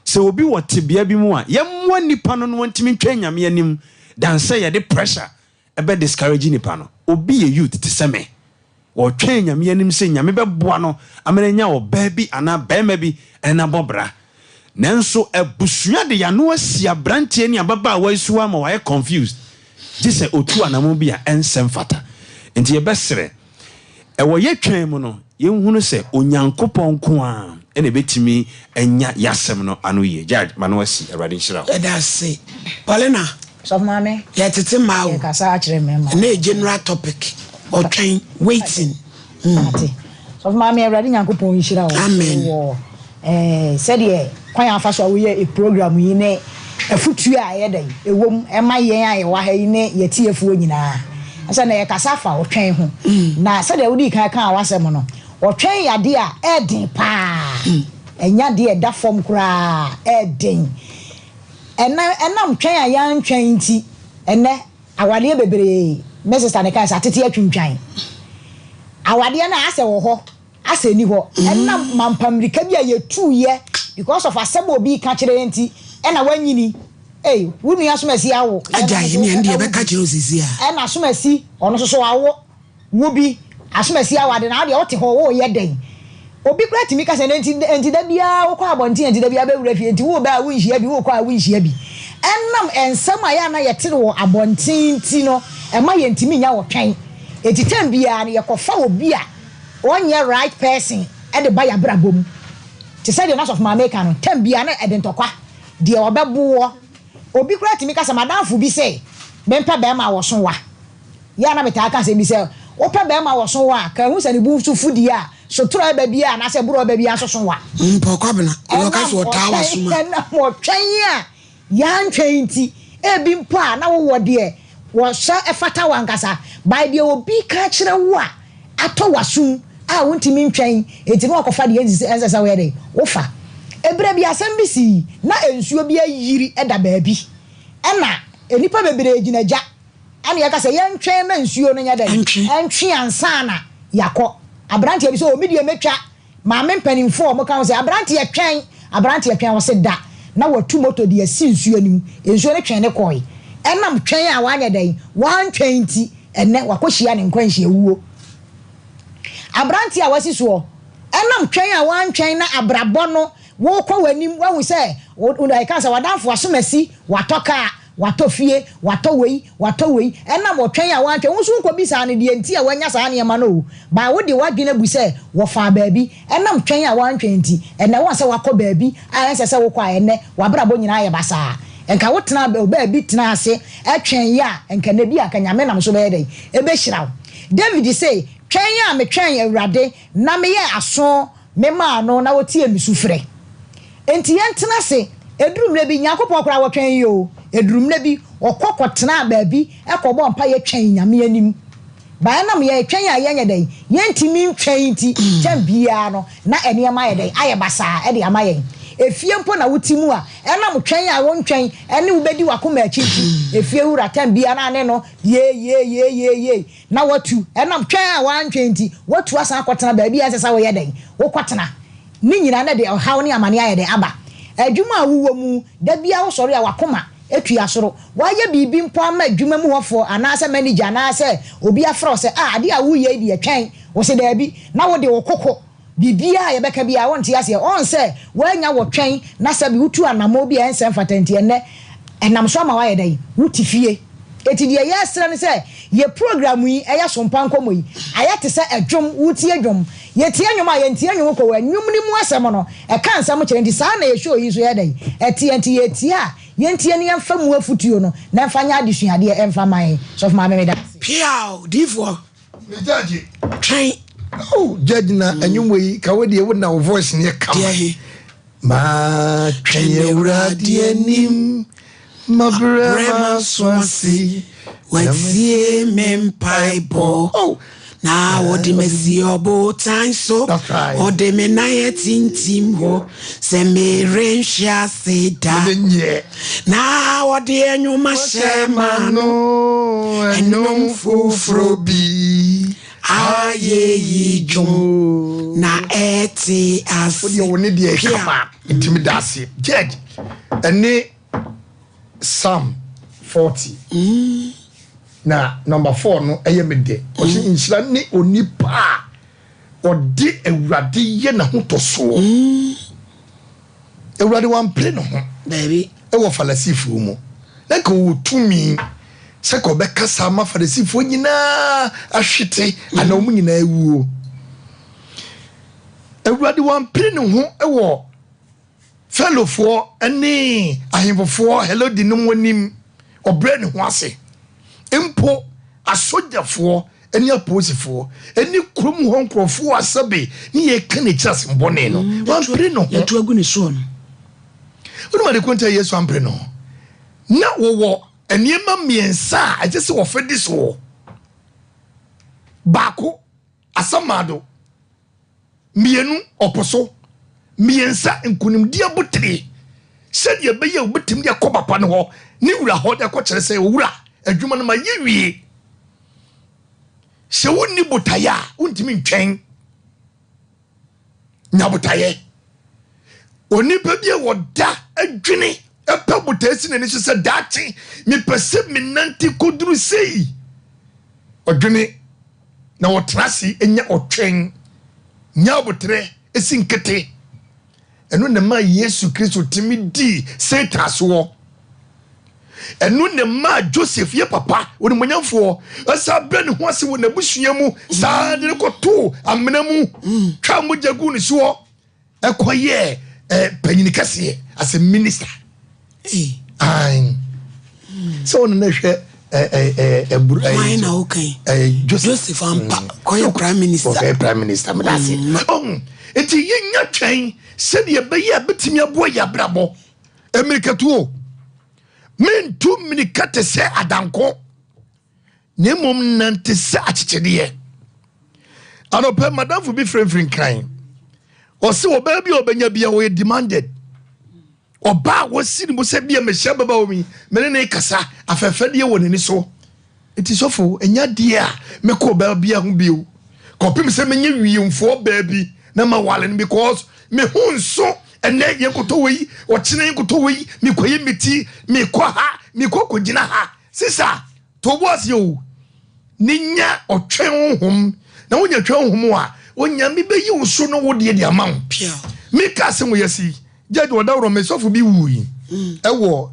sɛ obi wɔ tebea bi mu a, yɛmmoa nnipa no na wɔntumi ntwɛn Nyame anim than sɛ yɛde pressure ɛbɛ discourage nipa no. Obi yɛ youth te sɛ me, ɔretwɛn Nyame anim sɛ Nyame bɛboa no ama no anya ɔbaa bi anaa barima bi ne no abɔ bra. Nanso abusua de y'ano asi abranteɛ ne ababaawa yi so ama wayɛ confused gye sɛ ɔtu anamon bi a ɛnsɛ mfata. Nti yɛbɛsrɛ, ɛwɔ yɛ twɛn mu no, yɛnhunu sɛ Onyankopɔn nko ara na ɛbɛtumi anya y'asɛm no ano yie. Judge, ma no asi. Awurade nhyira wo. Yɛda ase. Paulina, Sɔfo Maame. Yɛtete mmaa o. Yɛkasa akyerɛ mmarima. Ɛnɛ yɛ general topic. Ɔtwɛn, waiting. Mate. Sɔfo Maame, Awurade Nyankopɔn nhyira wo. Amen. Wɔ eh, sɛdeɛ kwan a afa so a woyɛ program yi ne afutuo a ɛyɛ dɛn ɛwɔ mu ɛma yɛn a yɛwɔ ha yi ne yɛtiefoɔ nyinaa. Sɛ na yɛkasa fa ɔtwɛn ho. Na sɛdeɛ wodii kan kaa w'asɛm no, ɔtwɛn yɛ adeɛ a ɛɛden paa. Ɛnyɛ adeɛ a ɛda fam koraa, ɛɛden. Ɛnɛ, ɛnam twɛn a yɛantwɛn nti, ɛnnɛ, awadeɛ bebree, me sista no kae sɛ atete atwintwan. Awadeɛ no a asɛ wɔ hɔ, asɛ nni hɔ. Ɛnam mampammirika bi a yɛtuiɛ because of asɛm a obi reka kyerɛ yɛn nti, ɛna woanyini. Ei, wo nua Asomasi awo. Agya, Yɛn nso ɛnneɛ awo yɛbɛka bi. kyerɛ wo seesei a. Ɛna Asomasi, ɔno nso so awo. Wo bi, asomasi awade na wo deɛ wote hɔ woreyɛ dɛn? Obi koraa tumi ka sɛ, na enti, enti da biara wokɔ abɔnten, enti da biara bɛwura fie, enti woreba a wonhyia bi, worekɔ a wonhyia bi. Ɛnam nsɛm a ɛyɛ a na yɛte no wɔ abɔnten nti no, ɛma yɛntumi nnya ɔtwɛn. Enti tɛm biara no, yɛkɔfa obi a ɔnyɛ right person de ba yɛn abrabɔ mu. Te sɛ deɛ na Sɔfo Maame reka no, tɛm biara na ɛde ntɔkwa, deɛ ɔbɛbo woɔ. Obi koraa tumi ka sɛ, m'adamfo bi se mempɛ barima a ɔso wa. Yɛ a na metaa ka asɛm bi sɛ, Wopɛ bɛrima a ɔso wa a, ka hu sɛ ne bo nso fu deɛ a, sotorɔ ɛba biara anaasɛ borɔ ɛba biara nso so wa. Mpo Kwabena, deɛ ɔka sɛ ɔtaa w'asom a. Ɛnam ɔtwɛn a yɛantwɛn nti, ebi mpo a na wowɔ deɛ wɔhyɛ fata wo ankasa, by deɛ obi ka kyerɛ wo a atɔ w'asom a wontumi ntwɛn nti na wakɔfa deɛ ɛnsɛ sɛ woyɛ dɛn, wofa. Ɛberɛ bi asɛm bi sii, na nsuo bi ayiri da baabi, ɛna nnipa bebree gyina gya Ɛna yɛka sɛ yɛntwɛn ma nsuo no nyɛ dɛn? Ɛntwe ansa na yɛakɔ. Aberanteɛ bi sɛ, o me deɛ mɛtwa. Maame mpanimfoɔ a wɔka ho sɛ, aberanteɛ twɛn, aberanteɛ twɛn, ɔse da. Na watu moto de asi nsuo no mu. Nsuo no twee no kɔe. Ɛnam twɛn a wanyɛ dɛn? Wantwɛn nti, ɛnnɛ wakɔhyia ne nkwanhyiawuo. Aberanteɛ a wasi soɔ, ɛnam twɛn a wantwɛn na abrabɔ no, wokɔ w'anim, wahu sɛ, ɛka sɛ w'adamfo asomasi, watɔ kaa, Watɔ fie, watɔ wei, watɔ wei, ɛnam ɔtwɛn a wantwɛn. Wo nso wokɔbisaa no deɛ nti a wanya saa nneɛma no o. But wode w'adwene abu sɛ wɔfaa baabi. Ɛnam twɛn a wantwɛn nti, ɛnnɛ woahu sɛ wakɔ baabi a ɛnsɛ sɛ wokɔ a ɛnnɛ w'abrabɔ nyinaa ayɛ basaa. Nka wotenaa baabi tenaa ase twɛn yɛ a, nka nnɛ bi a nka Nyame nam so bɛyɛ dɛn? Ɛbɛhyira wo. David se, Twɛn a metwɛn Awurade na meyɛɛ aso Memaa no na ɔtiee me sufrɛ. Enti yɛntena ase. Ɛduru mmerɛ bi, Nyankopɔn koraa wɔtwɛn yi oo, ɛduru mmerɛ bi, ɔkɔ kɔtenaa baabi kɔbɔɔ mpaeɛ twɛn Nyame anim. But ɛnam yɛretwɛn a yɛnyɛ dɛn, yɛntumi ntwɛn nti, tɛm biara no, na nneɛma ayɛ dɛn, ayɛ basaa de ama yɛn. Efie mpo na wote mu a, ɛnam twɛn a wontwɛn ne wobɛdi w'akoma akyi nti, efie wura tɛm biara na ne no yee yee yee yee yee. Na watu, ɛnam twɛn a wantwɛn nti, watu asan akɔtena baabi a ɛnsɛ sɛ woyɛ dɛn? Wokɔtena. Ne nyinaa na ɛde ɔhaw ne amane ayɛ dɛn? Aba. Adwuma a wowɔ mu, da biara wosɔre a w'akoma tua soro. Woayɛ biribi mpo ama adwuma mu hɔfoɔ anaasɛ manager anaasɛ obi afrɛ wo sɛ, ah, adeɛ a woreyɛ yi deɛ twɛn. Wose daabi, na wode wo koko Biribiara a yɛbɛka biara wonte aseɛ. Ɔn sɛ woannya wɔ twɛn na sɛbe wotu anamɔn bi a ɛnsɛ mfata nti ɛnnɛ ɛnam so ama woayɛ dɛn? Wote fie. Enti deɛ yɛsrɛ ne sɛ yɛ program yi ɛyɛ sompa nkɔmmɔ yi ayɛ te sɛ ɛdwom, wotie dwom. Yɛtie nnwom a yɛntie nnwom kɔ wɔ nnwom no mu asɛm no ɛka nsɛm kyerɛ nti saa na yɛ show yi nso yɛ dɛn? Ɛteɛ nti yɛtie a yɛntie na yɛmfa mu afutuo no na ɛmfa nyɛ adesuadeɛ ɛmfa ma yɛn. Sɔfo Maame meda ase. Piaw! Diifoɔ! Me judge. Twɛn. Oh judge na ɛnwom wɔ yi ka wo deɛ wo na wo voice no yɛ kama. Deɛ he. Ma twɛn awurade anim ma brɛ ma so ase. Watie me mpaebɔ. Oh. Na ɔde me si ɔbotan so. That's right. Ɔde me nan atintim hɔ sɛ merenhwe ase da. Mede nyɛ. Na ɔde ɛnwom ahyɛ m'ano, ɛnwom foforɔ bi. Ayeyi dwom na ɛte ase. Wodeɛ wo ne deɛ kama nti meda ase. Judge ɛne Psalm 40 mm. Na number 4 no ɛyɛ me dɛ. Ɔse mm. Nhyira ne onipa a ɔde Awurade yɛ n'ahotɔsoɔ. Mm. Awurade wampere ne ho Daabi. wɔ Farisifoɔ mu. Na nka ɔwɔ tumi sɛ ka ɔbɛkasa ama Farisifoɔ nyinaa ahwete anaa wɔn nyinaa awuo. Awurade wampere ne ho wɔ Felofoɔ ne ahemfofoɔ Helode nom anim. Ɔbrɛɛ ne ho ase. Mpo asogyafoɔ ne apolisifoɔ ne kurom hɔ nkurɔfoɔ a sɛbe ne yɛka n'akyiri asɛm bɔne no, mm, wampere ne ho. Yɛtu agu ne soɔ no. Wonim ade ko nti a Yesu ampere ne ho? Na wɔwɔ nneɛma mmiɛnsa a ɛsɛ sɛ wɔfa di soɔ. Baako, asamado. Mmienu, ɔpo so. Mmiɛnsa, nkonimdi abotire, sɛdeɛ ɛbɛyɛ a wobɛtumi de akɔ papa no hɔ, ne wura hɔ de akɔkyerɛ sɛ, Owura, adwuma no mayɛ wie. Sɛ wonni botaeɛ a, wontumi ntwɛn. Nya botaeɛ. Onipa bi a wɔda adwene pɛ botaeɛ si n'ani so sɛ daakye mepɛ sɛ menante kɔduru sei. Ɔdwene na wɔtena ase nya ɔtwɛn, nya aboterɛ, si nkete. Ɛno na ɛmaa Yesu Kristo tumi dii Satan soɔ. Ɛno na ɛmaa Joseph yɛ papa onimuonyamfoɔ ɛsa brɛ ne ho ase wɔ n'abusua mu saa de no kɔtoo amena mu twa mogya guu ne soɔ ɛkɔyɛɛ eh, panyin kɛseɛ as a minister. Ae. Sɛ ɔno na ɛhwɛ. Ɛɛ Hwan na woka yi? Joseph. Joseph ampa kɔyɛ prime minister. Ɔkɔyɛ prime minister meda ase. Ɔhu nti yɛnya twɛn sɛdeɛ ɛbɛyɛ a bɛtumi aboa yɛ abrabɔ. Mmirikatuo mentu mmirika te sɛ adanko na mmom nante sɛ akyekyedeɛ. Anɔpɛ madamfo bi frɛmfiri Nkran ɔse ɔbaa bi a ɔbɛnya bi a ɔyɛ demanded. Ɔbaa a wasi ne bo sɛ bia mehyia ababaawa bi, me ne no rekasa, afɛɛfɛdeɛ wɔ n'ani so. Nti sɔfo, ɛnyɛ adeɛ a mɛkɔ ɔbaa biara ho bio kɔpem sɛ mɛnya wiemfoɔ baa bi na mawale no because me ho nso ɛnɛ yɛnkɔtɔ wei, ɔkyena yɛnkɔtɔ wei, mekɔyɛ me ti, mekɔ ha, mekɔ kɔgyina ha. Sisa, To wo bo ase o, ne nya ɔtwɛn honhom, na wonya twɛn honhom a, Onyame bɛyi wo so no wo deɛ de ama wo. Meka asɛm wɔ yɛsi, judge ɔdaworo me sɔfo bi wui ɛwɔ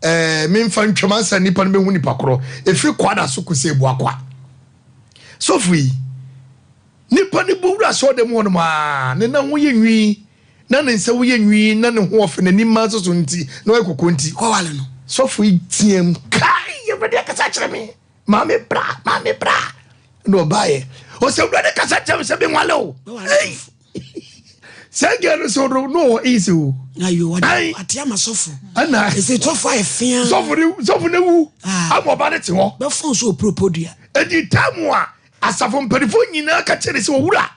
ɛɛ memfa ntwam ansa nipa no bɛhu nipa korɔ, ɛfiri kwada so kɔsi abuakwa. Sɔfo yi, nipa no bɔ wura asɔɔdɛm hɔ nom a, ne nan ho yɛ nwi, na ne nsa ho yɛ nwi na ne ho ɔfɛ n'anim mmaa nso so nti na ɔyɛ kɔkɔɔ nti. Kɔwale no. Sɔfo yi team kai Awurade akasa akyerɛ me maame bra maame bra na ɔbaeɛ ɔsɛ Awurade kasa kyerɛ me sɛ menwale o. Ei sɛ gɛ no so no no wɔ easy o. Ayo ɔde ate ama sɔfo. Ɛna ɛsɛ sɔfo ayɛ fea. Sɔfo ne sɔfo ne wu ah. ama ɔba ne te hɔ. Bɛfɔn so opuropodua. Edi taamu a asafo mpanimfoɔ nyinaa ka kyerɛ ne sɛ owura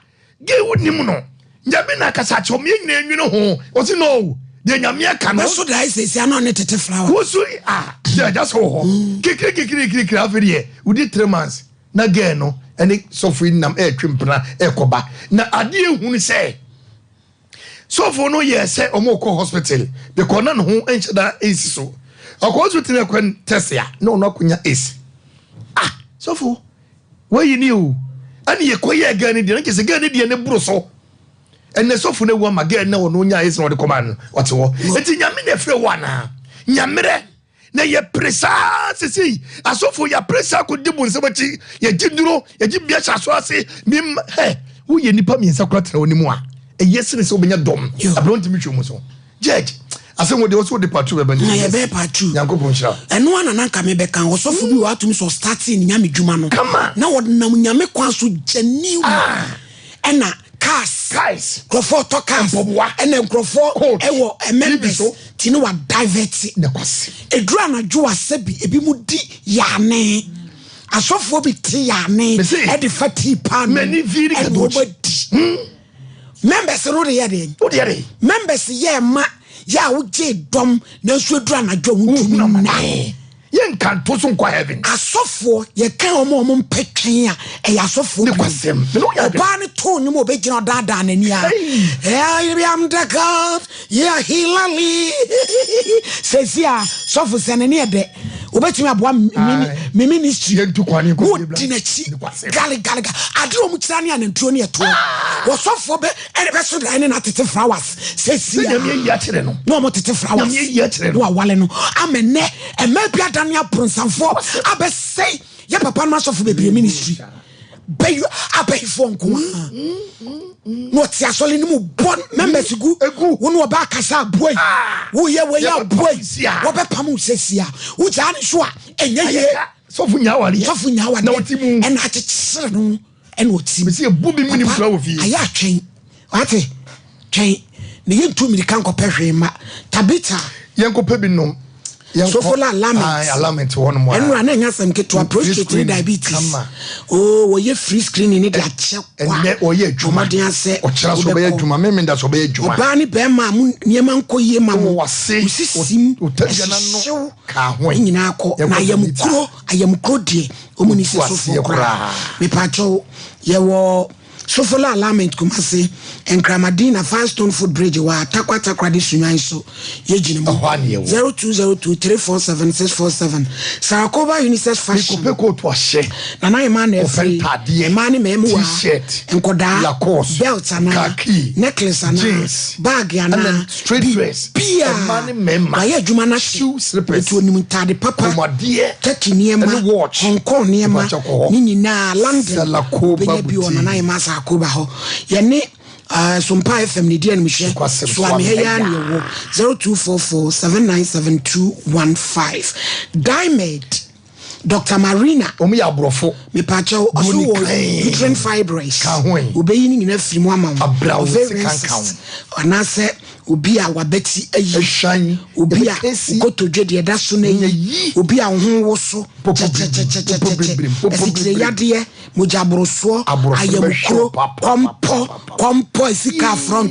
Gay wo nim no nyame na akasa akyerɛ ɔmo yɛn nyinaa nwene ho ɔsi no deɛ nyame aka no. Bɛso dae sɛsi ana ɔne tete flower. Wosu ah deɛ agya sɛ wɔ hɔ mm. kikiri kikiri kikiri afei deɛ wodi 3 months na girl no ɛne sɔfo yi nam ɛɛtwe mpena ɛɛkɔba na adeɛ ehunu sɛ sɔfo no yɛ sɛ ɔmo kɔ hospital because na ne ho nhyɛ da nsi so ɔkɔ hospital na ɛkɔ test a na ɔno akonya ace ah sɔfo. Wayi ni o. Ɛne yɛkɔ yɛɛ girl no deɛ no kyɛ sɛ girl no deɛ no boro so. Ɛnɛ sɔfo no awu ama girl no ɔno ɔnya ayɛ sɛ ɔde kɔma no ɔte hɔ. Eti nyame na ɛfrɛ wo anaa? Nyamerɛ na yɛpere saa sesei asɔfo yɛapere saa kɔdi bonsam akyi yɛgye duro yɛgye bia hyɛ aso ase mem hɛ woyɛ nipa mmiɛnsa kora tena w'anim a ɛyɛ sene sɛ wobɛnya dɔm ɛberɛ wontumi hwɛ mu so. Judge, asɛm wo deɛ wɔsɛ wode part two bɛba nti. Na yɛbɛyɛ part two. Nyankopɔn nhyira wo. Ɛno ara na na nka mebɛka. Ɔsɔfo bi wɔ hɔ atumi sɛ ɔstartee ne nyame dwuma no. Kama. Na ɔnam nyame kwan so genuinely. Ah. Ɛna cars. Cars. Nkurɔfoɔ ɔtɔ cars. Mpaboa. Ɛna nkurɔfoɔ Coat. ɛwɔ TV members. so. Ti ne wa divert. Nokwasɛm. Ɛduru anadwo a sɛbi ebi mu di yaane. Asɔfoɔ bi te yaane. Mese. Ɛde fa tii paano. M'ani vi ne Ɛna kadochi. wɔn adi. Members no de yɛ deɛn? Wo deɛ de. Members yɛ ma yɛ a wogye dɔm nanso aduru anadwo a wontumi nna. Yɛ nka nto so nkɔ heaven. Asɔfoɔ yɛka wɔn a wɔn mpɛ twɛn a ɛyɛ asɔfoɔ Ne kwasɛm. Me ne wo yɛ adwene. Ɔbaa no too nnwom a ɔbɛgyina ɔdaadaa n'ani a. I am the God, yeah, hilali. Sɛsi a sɔfo sɛ n'ani yɛ dɛ. Wobɛtumi aboa me ministry. Wodi n'akyi galegale. Ade a wɔn kyerɛ ne ananturo ne ɛtoɔ. Wɔsɔfoɔ bɛ ɛne bɛso dan ne na tete flowers. Sɛsi a na wɔn tete flowers. Na wawale no. Ama nnɛ mmaa bi adane abronsamfoɔ abɛsɛe yɛ papa no asɔfo bebree ministry. Bɛyi abɛyifoɔ nko ara. Na ɔte asɔre no mu bɔ members gu. Wo ne ɔbaa kasa aboa yi. Woyɛ wei aboa yi. Wɔbɛpam wo sɛsi a. Wogyaa ne so a ɛnyɛ yie. Sɔfo nya awadeɛ. Sɔfo nya awadeɛ. Na ɔte mu. Ɛna akyekyere no ɛna ɔte mu. Mesi ebu bi minim kura wɔ fie. Ayɛ atwɛn. Wate twɛn na yɛntu mmirika nkɔpɛ hwee mma. Tabitha. Yɛnkɔpɛ bi nom. Sofola lament. Aye, lament hɔ nom. Ɛnora na ɛnyɛ asɛm ketewa prostate ne diabetes. Oh, wɔyɛ free screening ne de akyɛ kwa. Ɛnɛ wɔyɛ adwuma. Ɔmɔden asɛ. Ɔkyerɛ so ɔbɛyɛ adwuma. Mímí da so ɔbɛyɛ adwuma. Ɔbaa ne bɛrima a mo nneɛma nkɔ yie ma mo. Wɔ wase. Osisim. Ɛhyehyew. Ka ho. Ne nyinaa kɔ. Na ayamukuro ayamukuro deɛ wɔn ni sɛ sofoɔ koraa. Mepaakyɛw yɛwɔ. Sofola Alignment Kumasi, Nkramadina Firestone Foot Bridge wɔ Atakwa Takoradi Sunyani so yɛgyina mu. Ɛhɔ a na yɛwɔ. 0202 347 647 Sarakoba Unisex Fashion. Mekɔpɛ kootu ahyɛ. Nana Emma na Kɔpɛ afiri. ntaadeɛ. Mmaa ne mmaamua. T-shirt. Nkɔdaa. Lacoste. Belt anaa. Khaki. Necklace anaa. Jeans. Bag anaa. Ɛna straight dress. Biribiara. Mmaa ne mmarima. Wayɛ adwuma no ahyɛ. Shoe slippers. Nti onim ntaade papa. Kɔnmuadeɛ. Turkey nneɛma. Ɛne watch. Hong Kong nneɛma. Mepakyɛ kɔ hɔ. Ne nyinaa London. Salakoba Wobɛnya bi wɔ Boutique. Nana Emma Sarkoba hɔ. Yɛne uh, Sompa FM ne di animhwɛ. Nokwasɛm, Soame ha yi ara Soame na yɛwɔ. 0244 797 215. Dimed. Doctor Marina. Wɔn yɛ aborɔfo. Mepaakyɛw, ɔso Buroni wɔ kann. uterine fibroids. Ka ho ɛ. Obeyi ne nyinaa firi mu ama wo. Abra wo Ovarian sika nka ho. cyst anaasɛ obi a wabati ayi. Ehwan. Obi a Ɛbɛka si. nkotodwe deɛ ɛda so no ayi. Nya yi. Obi a wo ho woso. Popo biribiri, Kyɛkyɛkyɛkyɛkyɛ. popo biribiri, popo Asikyire biribiri. yadeɛ, mogya aborosoɔ, Aborɔfo no bɛhwɛ ayamkuro, wo pa, pa, pa, kɔmpɔ, pa, pa, pa. kɔmpɔ, esika front.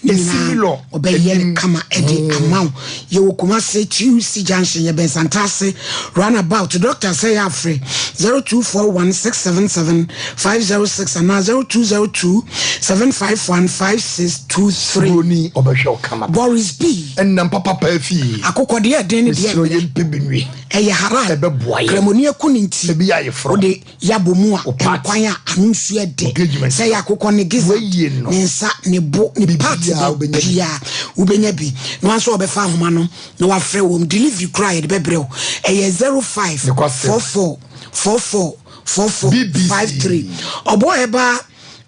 Ne Esi nyinaa milɔ, ɔbɛyɛ no anim. kama ɛde ama wo. Yɛwɔ Kumasi TUC junction, yɛbɛn Santase runabout. Doctor sɛ yɛ afrɛ 0241 677 506 anaa 0202 751 5623. Buroni ɔbɛhwɛ wo kama. Boris B. Ɛnam papa paa fie. Akokɔ deɛ ɛden ne deɛ Mesrɛ mmerɛ. yɛn pɛ bi nwe. Ɛyɛ halal. Ɛbɛboa yɛn. Kramoni aku ne nti. Ebi yɛ ayeforɔ. Wode yɛabɔ mu a, Wo part. nkwan a ano nsuo ɛdɛ. Engagement. Sɛ yɛ akokɔ ne gizzard, Woayie no. ne nsa, ne bo, ne part Biribiara wobɛnya bi. biara wobɛnya bi. Na wanso wɔbɛfa ahoma no na wafrɛ wɔm. Delivery koraa yɛde bɛbrɛ wo. Ɛyɛ 05 Nokwasɛm. 44 44 44 BBC. 53. Ɔbɔ Herbal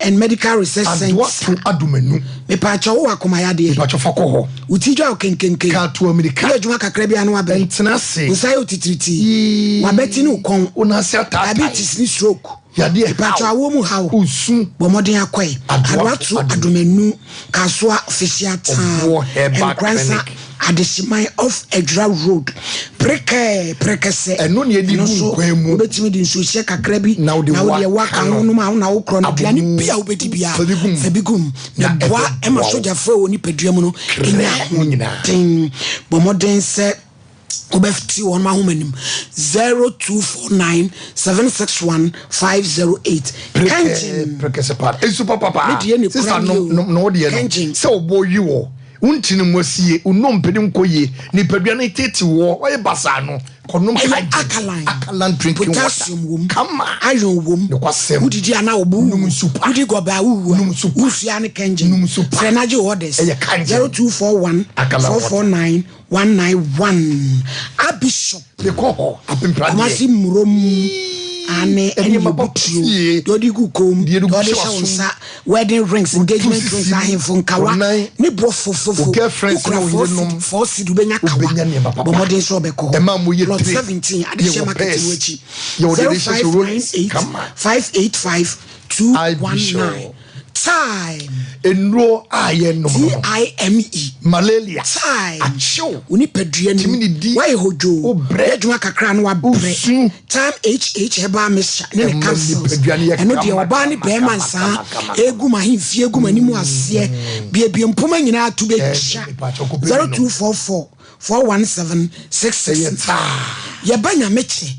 and Medical Research Adoa Center. to adomanu. Mepaakyɛ wowɔ akomayadeɛ. Mepaakyɛ fa kɔ hɔ. Wo ti dwa wo kenkenken. Ka to amirika. Woyɛ adwuma kakra bi a na wabrɛ. Ntena ase. Wo nsa yɛ otitiritii. Yee. W'abati ne wo kɔn. Wo nan ase ataatae. Diabetes ne stroke. Yadeɛ Mepaakyɛ haw. awoɔ mu haw. Osu. Bɔ mmɔden akɔe. Adoa Adoa to to adomanu. Kasoa Official Town. Ɔboɔ Herbal Nkoransa Clinic. Adehyeman off Adwira Road. Prekɛɛ prekɛsɛ. Ɛno na yɛde Ɛno gu nso nkwan mu. wobɛtumi de nsuohyɛ kakra bi Na wode na wode ɛwoɔ ɛwoɔ aka aka no. ho nom a wo na wokorɔ no. Aduane Abomu. bi a wobɛdi biara, Fa bi gu mu. fa bi gu mu. Na Na ɛboa ɛbɛboa ɛma wo. sogyafoɔ a ɛwɔ nipadua mu no Krɛ nya ne nyinaa. ahoɔden. Bɔ mmɔden sɛ wobɛte wɔn ahoma nim 0249 761 508. Kɛnkyen. Prekɛsɛ paa. Nsu papapa. Me deɛ ne Sista kura nom mi o. nom na wo deɛ no. Kɛnkyen. Sɛ ɔbɔ yi wɔ. Wo ntini mu asie, wo nnompe no nkɔ yie, nipadua no tete wɔ, wayɛ basaa no, kɔnom Ɛyɛ Kaigin, alkaline, alkaline drinking water. potassium wom, Kama. iron wom. Nokwasɛm. Wodidi a na wo bo wu. Nom nsu pa. Wodi gɔbɛ a wowu a, Nom nsu pa. wosua ne Kɛngyen. Nom nsu pa. Frɛ na gye wo orders. Ɛyɛ Kangyen. 0241 Alkaline water. 449 191. Abishop. Mekɔ hɔ apempradeɛ. Kumasi Murom ane ɛne Nneɛma pa yɛbutuo pie. deɛ ɔde gu kɔn mu Deɛ deɛ ɔde gu ɔde hyɛ hyɛ wo w'asom. nsa wedding rings Wotu engagement sisi rings mu. ahemfo nkawa Wo nan. ne boɔ fofofo Wo girlfriends ne wokura wo yerenom. four cedi wobɛnya kawa Wobɛnya nneɛma papa. bɔ mmɔden sɛ ɔbɛkɔ hɔ Ɛma mo yɛ plot tire. 17 adehyɛ Yɛwɔ market pairs. wɔ akyi Yɛwɔ deɛ de hyɛ hyɛ Rolex. 0598 Kama. 585 I 219 Bishop. time Nnuro a yɛnom no. T-I-M-E Malaria. Time. Akyew. Wo nipadua Tumi nim. ne di. Woayɛ hodwoo. Wobrɛ. Yɛ adwuma kakra na wabrɛ. Wosu. Time HH herbal mixture ne ne Ɛma capsules. nipadua no yɛ Ɛno deɛ kama, ɔbaa ne kama, bɛrima kama, nsaa kama, kama. egu m'ahemfie egu m'anim aseɛ. Biebie mpoma nyinaa to bɛtwa. Ɛɛ, mepa kyɛw, kɔpɛ bi nom. 0244 417 66. Ɛyɛ taa. Yɛba Nyamekyɛ.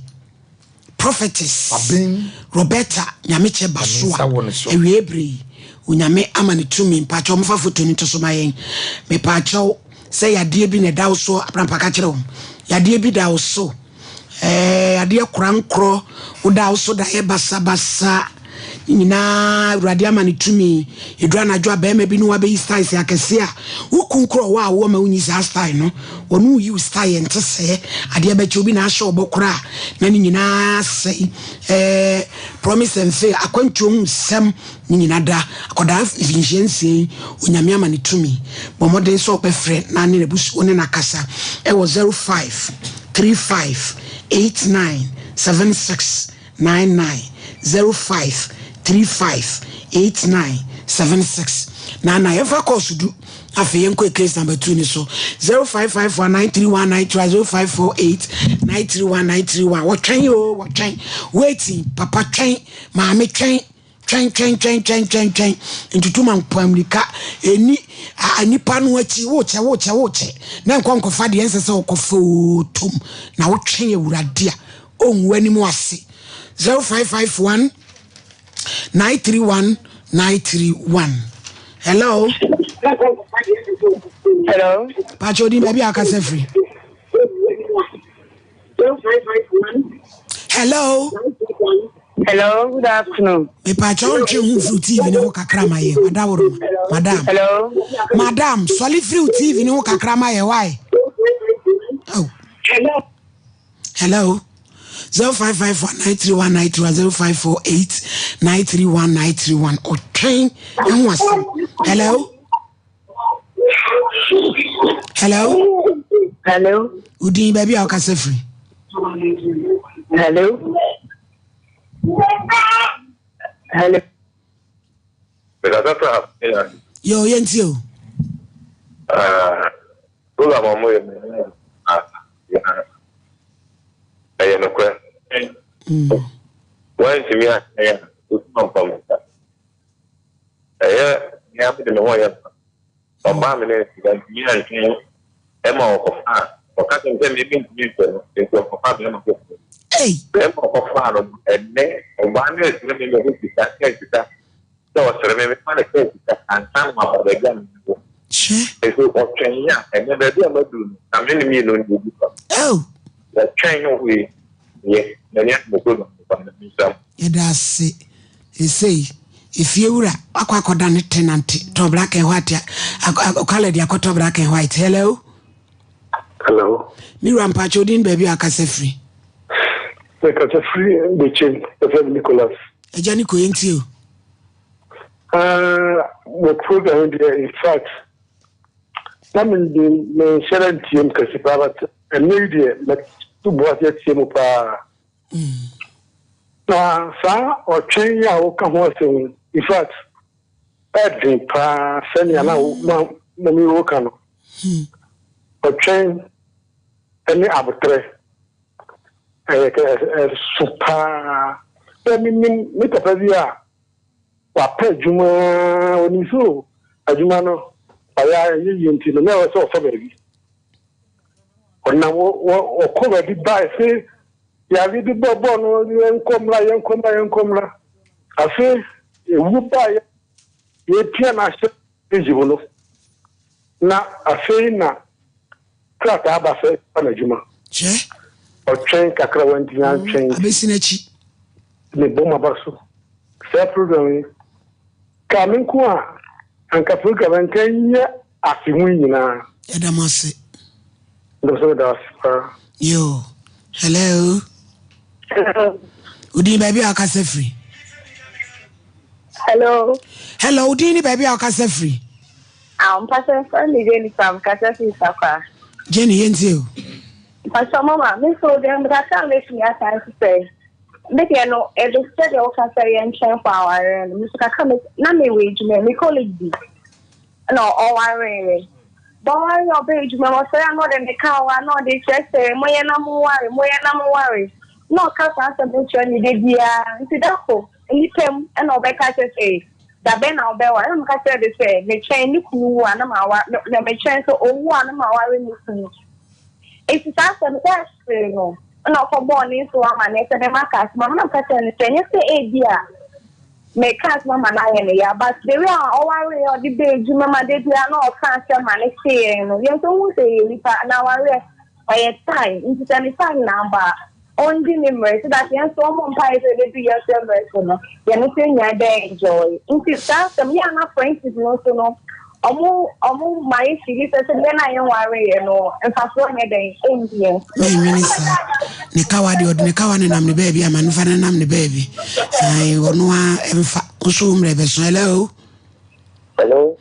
Prophetess Aben. Roberta Nyamekyɛ Basoa Nyame nsa wɔ ne so. awiei bere yi Onyame ama no tumi mpakyɛw mofa foto no nto so ma yɛn mepaakyɛw sɛ yadeɛ bi na ɛda wo so abrampa ka kyerɛ wɔn yadeɛ bi da wo so ɛɛ yadeɛ korankorɔ woda wo so daeɛ basabasa ne nyinaa Awurade ama no tumi ɛduru anadwo a bɛrima bi ne wabɛyi styles akɛse a wo kun korɔ wɔ a wɔ ma wonyi saa style no wɔne woyi wo style ɛnte sɛɛ adeɛ bɛkyɛ obi na ahyɛ ɔbɔ koraa na ne nyinaa sɛe ɛɛ promise and fail akwantuo ho nsɛm ne nyinaa da akɔdaa mfinhyia nsia yi Onyame ama no tumi bɔ mmɔden sɛ ɔbɛfrɛ na ne n'abusuo ne n'akasa ɛwɔ 05 35 89 76 99 05 35 89 76 99 yɛmfa kɔɔso du afei yɛnkɔ case number 2 ni so 0554 931 931 0548 931 931 wɔtwɛn o wɔtwɛn waiting papa twɛn maame twɛn twɛn twɛn twɛn twɛn twɛn twɛn ntutu ma mpammirika ɛni a nipa no akyi wokyɛ wokyɛ wokyɛ na nkɔ nkɔfa deɛ ɛnsɛ sɛ wokɔfa otom na wotwɛn Awurade a ɔnwu anim ase 0551 931 931 hello Hello. pakyɛ odin baabi a akasa firi hello Hello, good afternoon. mepakyɛ wontwe ho firi tv ne ho kakra ma yɛ wadaworo madam Hello. madam sɔle firi tv ne ho kakra ma yɛ why oh. Hello. Hello. 0554 931 931 0548 931 931 ɔtwɛn ɛho asɛm hello hello Hello. odin baabi a wokasa firi. Hello. Hello. Mekasa fra Afia. Yo, yɛntie o. Ah, program a wɔyɛ no, ah, ɛyɛ nokorɛ. Wɔantumi anyɛ a, ɔtuma mpam nsa. Ɛyɛ nea mede me ho yɛ ma. Ɔbaa me ne wantumi antwɛn ma ɔkɔfaa, ɔka kyerɛ me sɛ me mentumi nhwɛ no, nti ɔkɔfaa bɛrima foforɔ. Bɛrima a ɔkɔfaa no no, ɛnnɛ ɔbaa no resrɛ me me ho sika, kaa sika, sɛ ɔsrɛ me memma no kaa sika ansa na waba baabi a mewɔ. Nso ɔtwɛn a, ɛnnɛ baabi a maduru no, na me ne mmienu no yɛdi fa. Wɔtwɛn no wei yɛ, n'ani agye me program no paa, na menhyira mo. Yɛda ase. Seesei, efiewura akɔ akɔda ne tenant tɔ black and white a, colour de akɔtɔ black and white. Hello? Hello. Me wura mpakyɛ odin baabi a akasa firi. Mekasa firi Bekyem, yɛfrɛ me Nicholas. Agya Nico, yɛntie o. Uh, mo program deɛ in fact na menhyɛ da ntie mu kɛse paa but ɛnnɛ yi deɛ mɛto bo ase atie mu paa. Na saa ɔtwɛn yi a woka ho asɛm yi, in fact, ɛden paa sɛnea na ma mami woka no. Ɔtwɛn ne abotrɛ ɛyɛ ɛso paa. Sɛ menim me papa bi a wapɛ adwuma onim so adwuma no ɔyɛ a ɛnyɛ yie nti no na ɛwɔ sɛ ɔfa baabi. Ɔnam ɔkɔ baabi bae se yare bi bɔbɔ no yɛnkɔ mmra yɛnkɔ mmra yɛnkɔ mmra. Afe ewu bae yɛpia no ahyɛ fridge mu no na afei na krataa aba sɛ fa n'adwuma. Kyɛ. Ɔtwɛn kakra wantumi antwɛn. Abɛsi n'akyi. Ne bɔ maba so. Saa program yi ka me nko a anka program anka nyɛ afe mu yi nyinaa. Yɛda mo ase. Ndɔ so meda ase paa. Yoo hello. Hello. Odin baabi a ɔkasa firi. Hello. Hello, odin ni baabi a ɔkasa firi. Ah, mpasɛ mfrɛ me Jennifer, mkasa firi Sakwa. Jenny, yɛntie o. Mpasɛ mama, me nso deɛ mekasa a mɛtumi aka nso sɛ, me deɛ no, ɛde sɛdeɛ woka sɛ yɛntwɛn for awareɛ no, me nso kakra me, na mewɔ adwuma, me colleague bi, na ɔwareeɛ. But ɔwareeɛ ɔbɛɛ adwuma mu, ɔsɔre a na ɔde ne kaa wa, na ɔde kyerɛ sɛ moyɛ na moware, moyɛ na moware. Na ɔka saa asɛm no kyerɛ me da biara, nti da koro, nnipa mu, ɛna ɔbɛka kyerɛ sɛ, da bɛn na wobɛware? Ɛna meka kyerɛɛ no sɛ, metwɛn ne kunu wu a na maware, na metwɛn sɛ owu a na maware ne kunu. Enti saa asɛm no, ɛhyee no, ɛna ɔkɔbɔɔ ne nsew amanneɛ sɛ mɛma aka asɛm ama. Ɛna meka kyerɛɛ no sɛ, ɛnyɛ sɛ ebia meka asɛm ama no ayɛ no ya, but the way a ɔwareeɛ a ɔde baa adwuma ma da biara na ɔka asɛm ma no hye yɛn no, yɛn nso wohu sɛ yɛyɛ nnipa, na awareɛ ɛyɛ time, nti sɛ ne time na aba a, Ɔndi ne mmerɛ so that yɛn nso ɔmmɔ mpaeɛ sɛ ɛbɛdu yɛn nso mmerɛ so no yɛn nso yɛnya bɛ enjoy. Nti saa asɛm yɛ a na friendship no nso no ɔmo ɔmo ma yɛ fili sɛ sɛ yɛn a yɛnwareeɛ no mfasoɔ nyɛ dɛn ɛnni yɛn so. Mennwene saa. Ne kawa deɛ ɔde ne kawa nenam ne baabi ama no mfa no nam ne baabi. Ae ɔno ara mfa. Wo nso wo mmerɛ bɛso. Hello. Hello.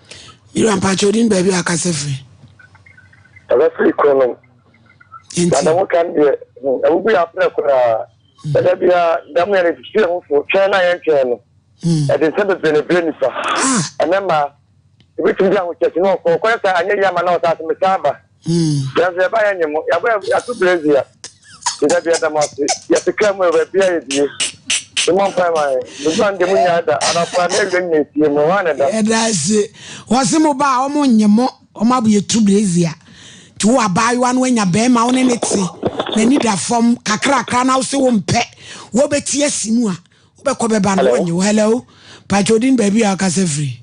Miriam mpakyɛ odin baabi a akasa firi. Ɛbɛ firi kuro nom. Nti. Na dɛm kan deɛ, ɛbubu yɛ abrɛ koraa. Ɛda biara, dɛm yɛ no sisi ɛho fo, twɛn na yɛntwɛn no. Ɛde nsɛm bebree na ɛbrɛ nipa. Ɛnɛ mmaa, ebi tumi di ahokyɛkyi na ɔkɔ, ɔkɔyɛ saa anyɛ yie ama na ɔsan ase mesan aba. Nanso yɛba yɛnyɛ mo, yɛabɔ yɛato brɛzia. Ɛda biara da mo ase, yɛte kaa mu wɔ baabi a yɛdie. Mo mpae ma yɛn. Mo de mo nyaa da, anɔpa ne awia nyina etie mo, hɔ a na ɛda. Yɛda ase. Wɔse mo ba a wɔn nye mo. Wɔn abo yɛ tu brazier. Nti wo abaayewa no anya bɛɛma wo ne ne te n'ani da fam kakrakra na wose wo mpɛ wobɛti asi mu a wobɛkɔ bɛba no wɔnye wo. Hello pakyɛ odin baabi a wokasa firi.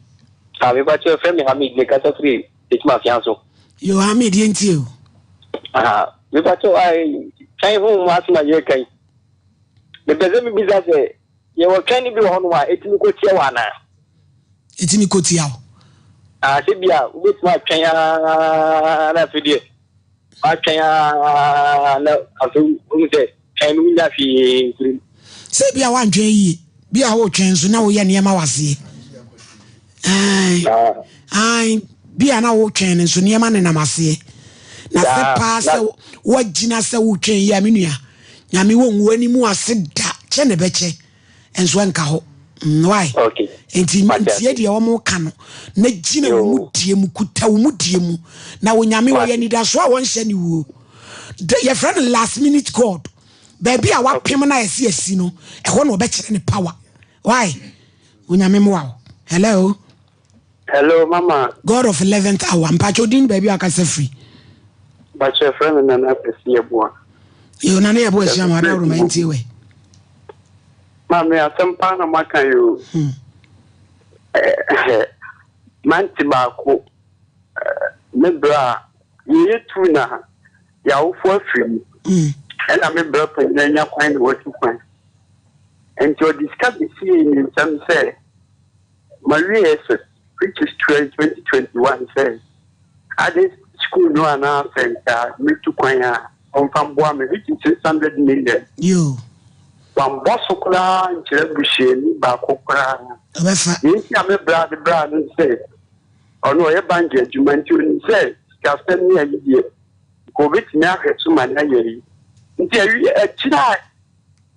Ah me pakyɛ frɛ me Hamid me kasa firi Ekyim Afia so. Yo Hamid yɛntie o. Aha me pakyɛ ai twɛn ho mu asɛm a yɛreka yi mepɛ sɛ mebisa sɛ Yɛwɔ twɛn no bi wɔ hɔnom a etumi kɔ tia wo anaa? Etumi kɔ tia wo. Ah, sɛ bi a wobɛtumi atwɛn ara na afei deɛ watwɛn ara na afei wohu sɛ twɛn no wonya hwee mfiri mu. Sɛ bi a woantwɛn yie, bi a wotwɛn nso na woyɛ nneɛma wɔ aseɛ. Ae, ae, bi a na wotwɛn no nso nneɛma nenam aseɛ. Na sɛ paa sɛ woagyina sɛ wotwɛn yie a me nua. Nyame wɔ ngu anim ase da kyɛ na ɛbɛkyɛ nso ɛnka hɔ. Mm, why? Okay. Nti Mate ntie ase. deɛ wɔn ka no na gyina wɔn mu Yoo. die mu kuta wɔn mu die mu na Onyame wɔyɛ Mate. anidasoɔ a wɔnhyɛ ne wuo. De, yɛfrɛ no last minute God. Baabi a Okay. wapem no a ɛsi asi no ɛhɔ na ɔbɛkyerɛ ne power. Why? Onyame mmoa wo. Hello. Hello mama. God of 11th hour. Mpakyɛ odin baabi a akasa firi. Bakyɛ frɛ me Nana Kwesi Yeboah. Yo Nana Yeboah ahyia mu adaworo ma ntie wɛ. Maame asɛm paa na moaka yi o. Hmm. Eh, mante baako me bra a yɛyɛ tu na yɛawofo afiri mu. Hmm. Ɛna me bra panyin anya kwan na watu kwan. Nti ɔde sika besiee ne nsam sɛ Mawie SS which is 2021 sɛ ade school no anaa sɛ nka metu kwan a ɔmfa mboa me which is 600 million. Yoo. Wambɔ so koraa nkyerɛ busuani baako koraa. Ɔbɛfa. Nea nti a me bra de braa no ne sɛ ɔno ɔyɛ bank adwuma nti onim sɛ sikasɛm ne ayi deɛ nka obetumi ahwɛ so ma no ayɛ yi. Nti awie akyire a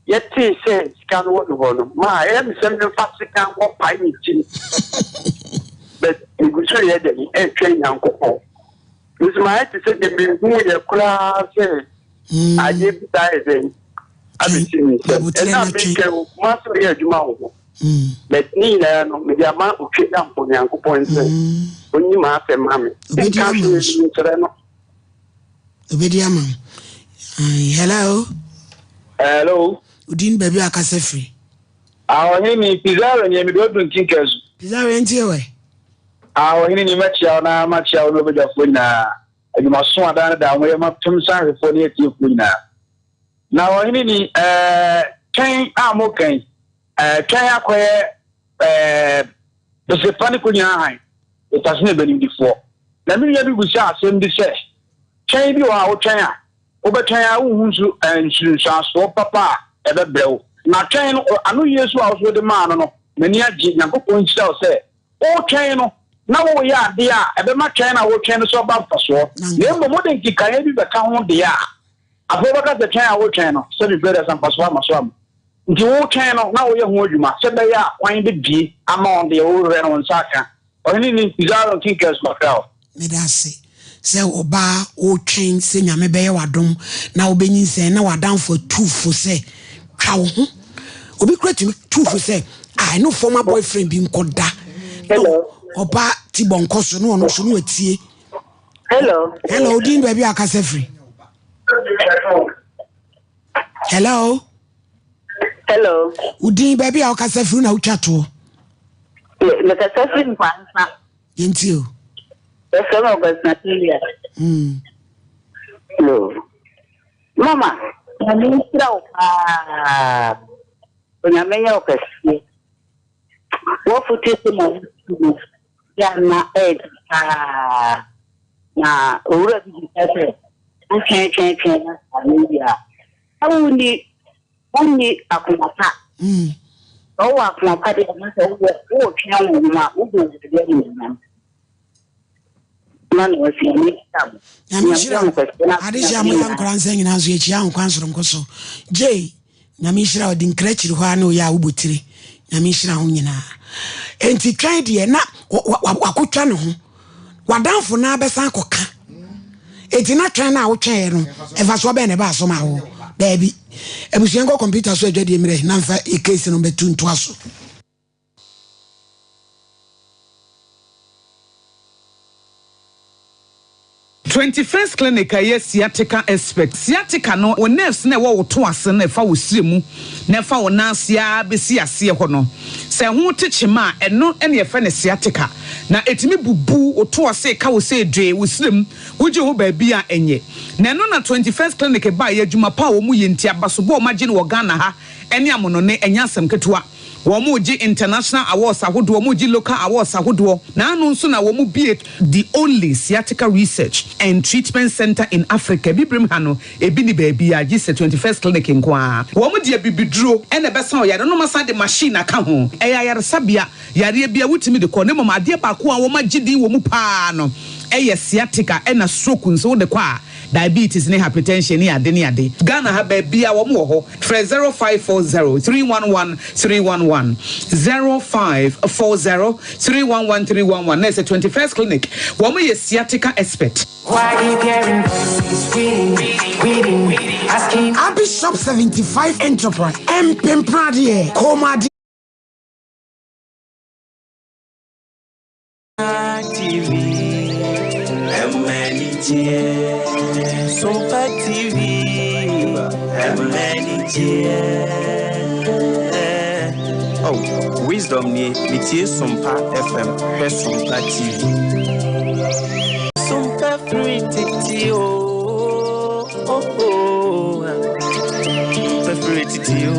Yɛtee sɛ sika no wɔ ne hɔ no, maa ɛyɛ me sɛ memfa sekan nkɔpae ne ti. But megu so reyɛ dɛn? Ɛretwɛn Nyankopɔn. Me nso mayɛ te sɛ deɛ menhuiɛ koraa sɛ adeɛ bi saa ayɛ dɛn abɛsi me nsam. Ɛna mehwɛ o, Kumasi meyɛ adwuma wɔ hɔ. But ne nyinaa no, mede ama Otwedampɔ Nyankopɔn sɛ ɔnyi m'asɛm ma me. Obɛdi Nka ama hwee wo so. nkyerɛ no. Obedi ama wo. Hello. Hello. Odin baabi a akasa firi. Ah, ɔhene ni Pizarro ni emi do dun kinka su. Pizarro yɛn tie wɛ. Ah, ɔhene ni mɛkyia wo na makyia wo ne ɔbadwafoɔ nyinaa. Adwumaso a daa ne daa moyɛ ma pem sanhwefoɔ ne atiefoɔ nyinaa. Na ɔhene ni ɛɛ twɛn a moka yi ɛɛ twɛn akɔyɛ ɛɛ besepa ne konyaa han etase ne bɛnimdifoɔ. Na me nua bi bisaa asɛm bi sɛ, Twɛn bi wɔ hɔ a wotwɛn a, wobɛtwɛn ara wonhu nso nsunsuansoɔ papa a ɛbɛbrɛ wo. Na twɛn no, ano yie nso a wo nso wode maa no no, m'ani agye. Nyankopɔn nhyira wo sɛ wotwɛn no na woreyɛ adeɛ a ɛbɛma twɛn no a wotwɛn no so aba mfasoɔ. Na mmom wode nkekaeɛ bi bɛka ho deɛ a, afei wobɛka sɛ twɛn a wotwɛn no, sɛbi berɛ da sɛ mfasoɔ ama so ama. Nti wotwɛn no na woyɛ ho adwuma sɛ ɛbɛyɛ a kwan bɛbue ama wo deɛ worehwehwɛ no wo nsa aka. Ɔhene ni Zion King Kɛse Makra o. Meda ase sɛ ɔbaa wotwɛn sɛ Nyame bɛyɛ w'adom na wobɛnyinsɛn na w'adamfo atu fo sɛ twa wo ho. Obi kora tumi tu fo sɛ ah ɛno former boyfriend bi nkɔ da na ɔba ti bɔ nkɔ so na ɔno nso na watie. Hello. Hello, odin baabi a akasa firi. Hello. Hello. Odin baabi a ɔkasa firi na wotwa toɔ. Mekasa firi Nkwansa. Yɛntie o. Yɛfrɛ me Augustina Talia. Hello. Mama, Nyame nhyira wo paa. Onyame nyɛ wo kɛseɛ. W'afotuo sɛ ma wotu no yɛ ana ɛyɛ den paa. Na owura bi bisa sɛ, wotwɛn twɛn twɛn na saa no wie a, na wonni wonni akoma pa. Sɛ wowɔ akoma pa deɛ na sɛ wowɔ wotwɛn wo ho a, wohu Awurade animuonyam. Ma na wasi Nyame nhyira mo. Nyame nhyira wo. Adehyɛ a moyɛ nkora nsa nyinaa nso yɛkyia wo kwan soronko so. Jay, Nyame nhyira wo. Di nkra akyiri hɔ ara ne woyɛ a wobɔ tire. Nyame nhyira ho nyinaa. Enti twɛn deɛ na wakotwa ne ho. W'adamfo no ara bɛsan akɔka. Enti na twɛn no a wotwɛn no, mfasoɔ bɛn na ɛbaa so ma wo? Daabi. Abusua nkɔ kɔmputa so adwadie mmerɛ na mfa yɛ case no mbɛtu ntoa so. 21st Clinic a ɛyɛ sciatica expert. Sciatica no, wo nerves no a ɛwɔ wo to ase no a ɛfa wo srɛ mu na ɛfa wo nan ase ara bɛsi aseɛ hɔ no, sɛ ɛho te kyema a, ɛno na yɛfrɛ no sciatica. Na ɛtumi bubu wo to ase, ɛka wo sɛ dwee, wo srɛ mu, wogye ho baabi a ɛnyɛ. Na ɛno na 21st Clinic baeɛ, adwuma pa a wɔyɛ nti, abasobɔ a wɔagye no wɔ Ghana ha ne amonɔne, ɛnyɛ asɛm ketewa. Wɔregye international awards ahodoɔ, wɔregye local awards ahodoɔ. N'ano nso na wɔbue the only sciatica research and treatment centre in Africa. Abibirem ha no, ebi nni baabiara gye sɛ 21st Clinic nko ara. Wɔde abibiduro na ɛbɛsa ɔyare no na wɔasan de machine aka ho. Ɛyɛ ayaresabea, yareɛ biara wotumi de kɔ na mmom adeɛ baako a wɔagye din wɔ mu pa ara no yɛ sciatica ɛna stroke nso wode kɔ a. Diabetes ne hypertension ne ade ne ade. Ghana ha baabiara wɔn wɔ hɔ. Frɛ 0540 311 311, 0540 311 311 na ɛsɛ 21st Clinic. Wɔn yɛ sciatica expert. Abi Shop 75 Enterprise, Mpempradeɛ, Kɔnmuadeɛ. TV, Sompa TV, Oh, wisdom nie, metie Sompa FM, hwɛ Sompa TV. Sompa free titi oh, oh, oh. Sompa free titi oh.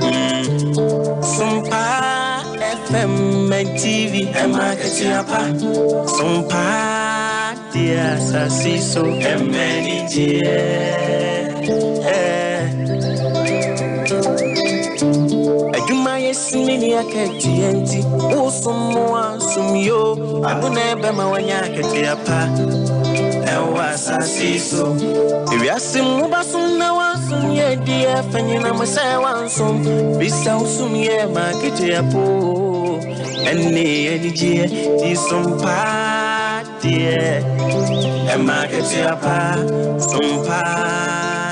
Mm. Sompa FM and TV, Emma Katiapa. Sompa dear Sasi so MNG. Adwuma yɛ sini ne akatua nti wosom mo ansom yo abo na ɛbɛma wanya akatua pa ɛwɔ asase so ewiase mu wobasom na wansom yɛ di ɛfa nyinam sɛ wansom bisa wosom yɛ ma akatua po ɛne anigyeɛ ti som paa deɛ ɛma akatua pa som paa.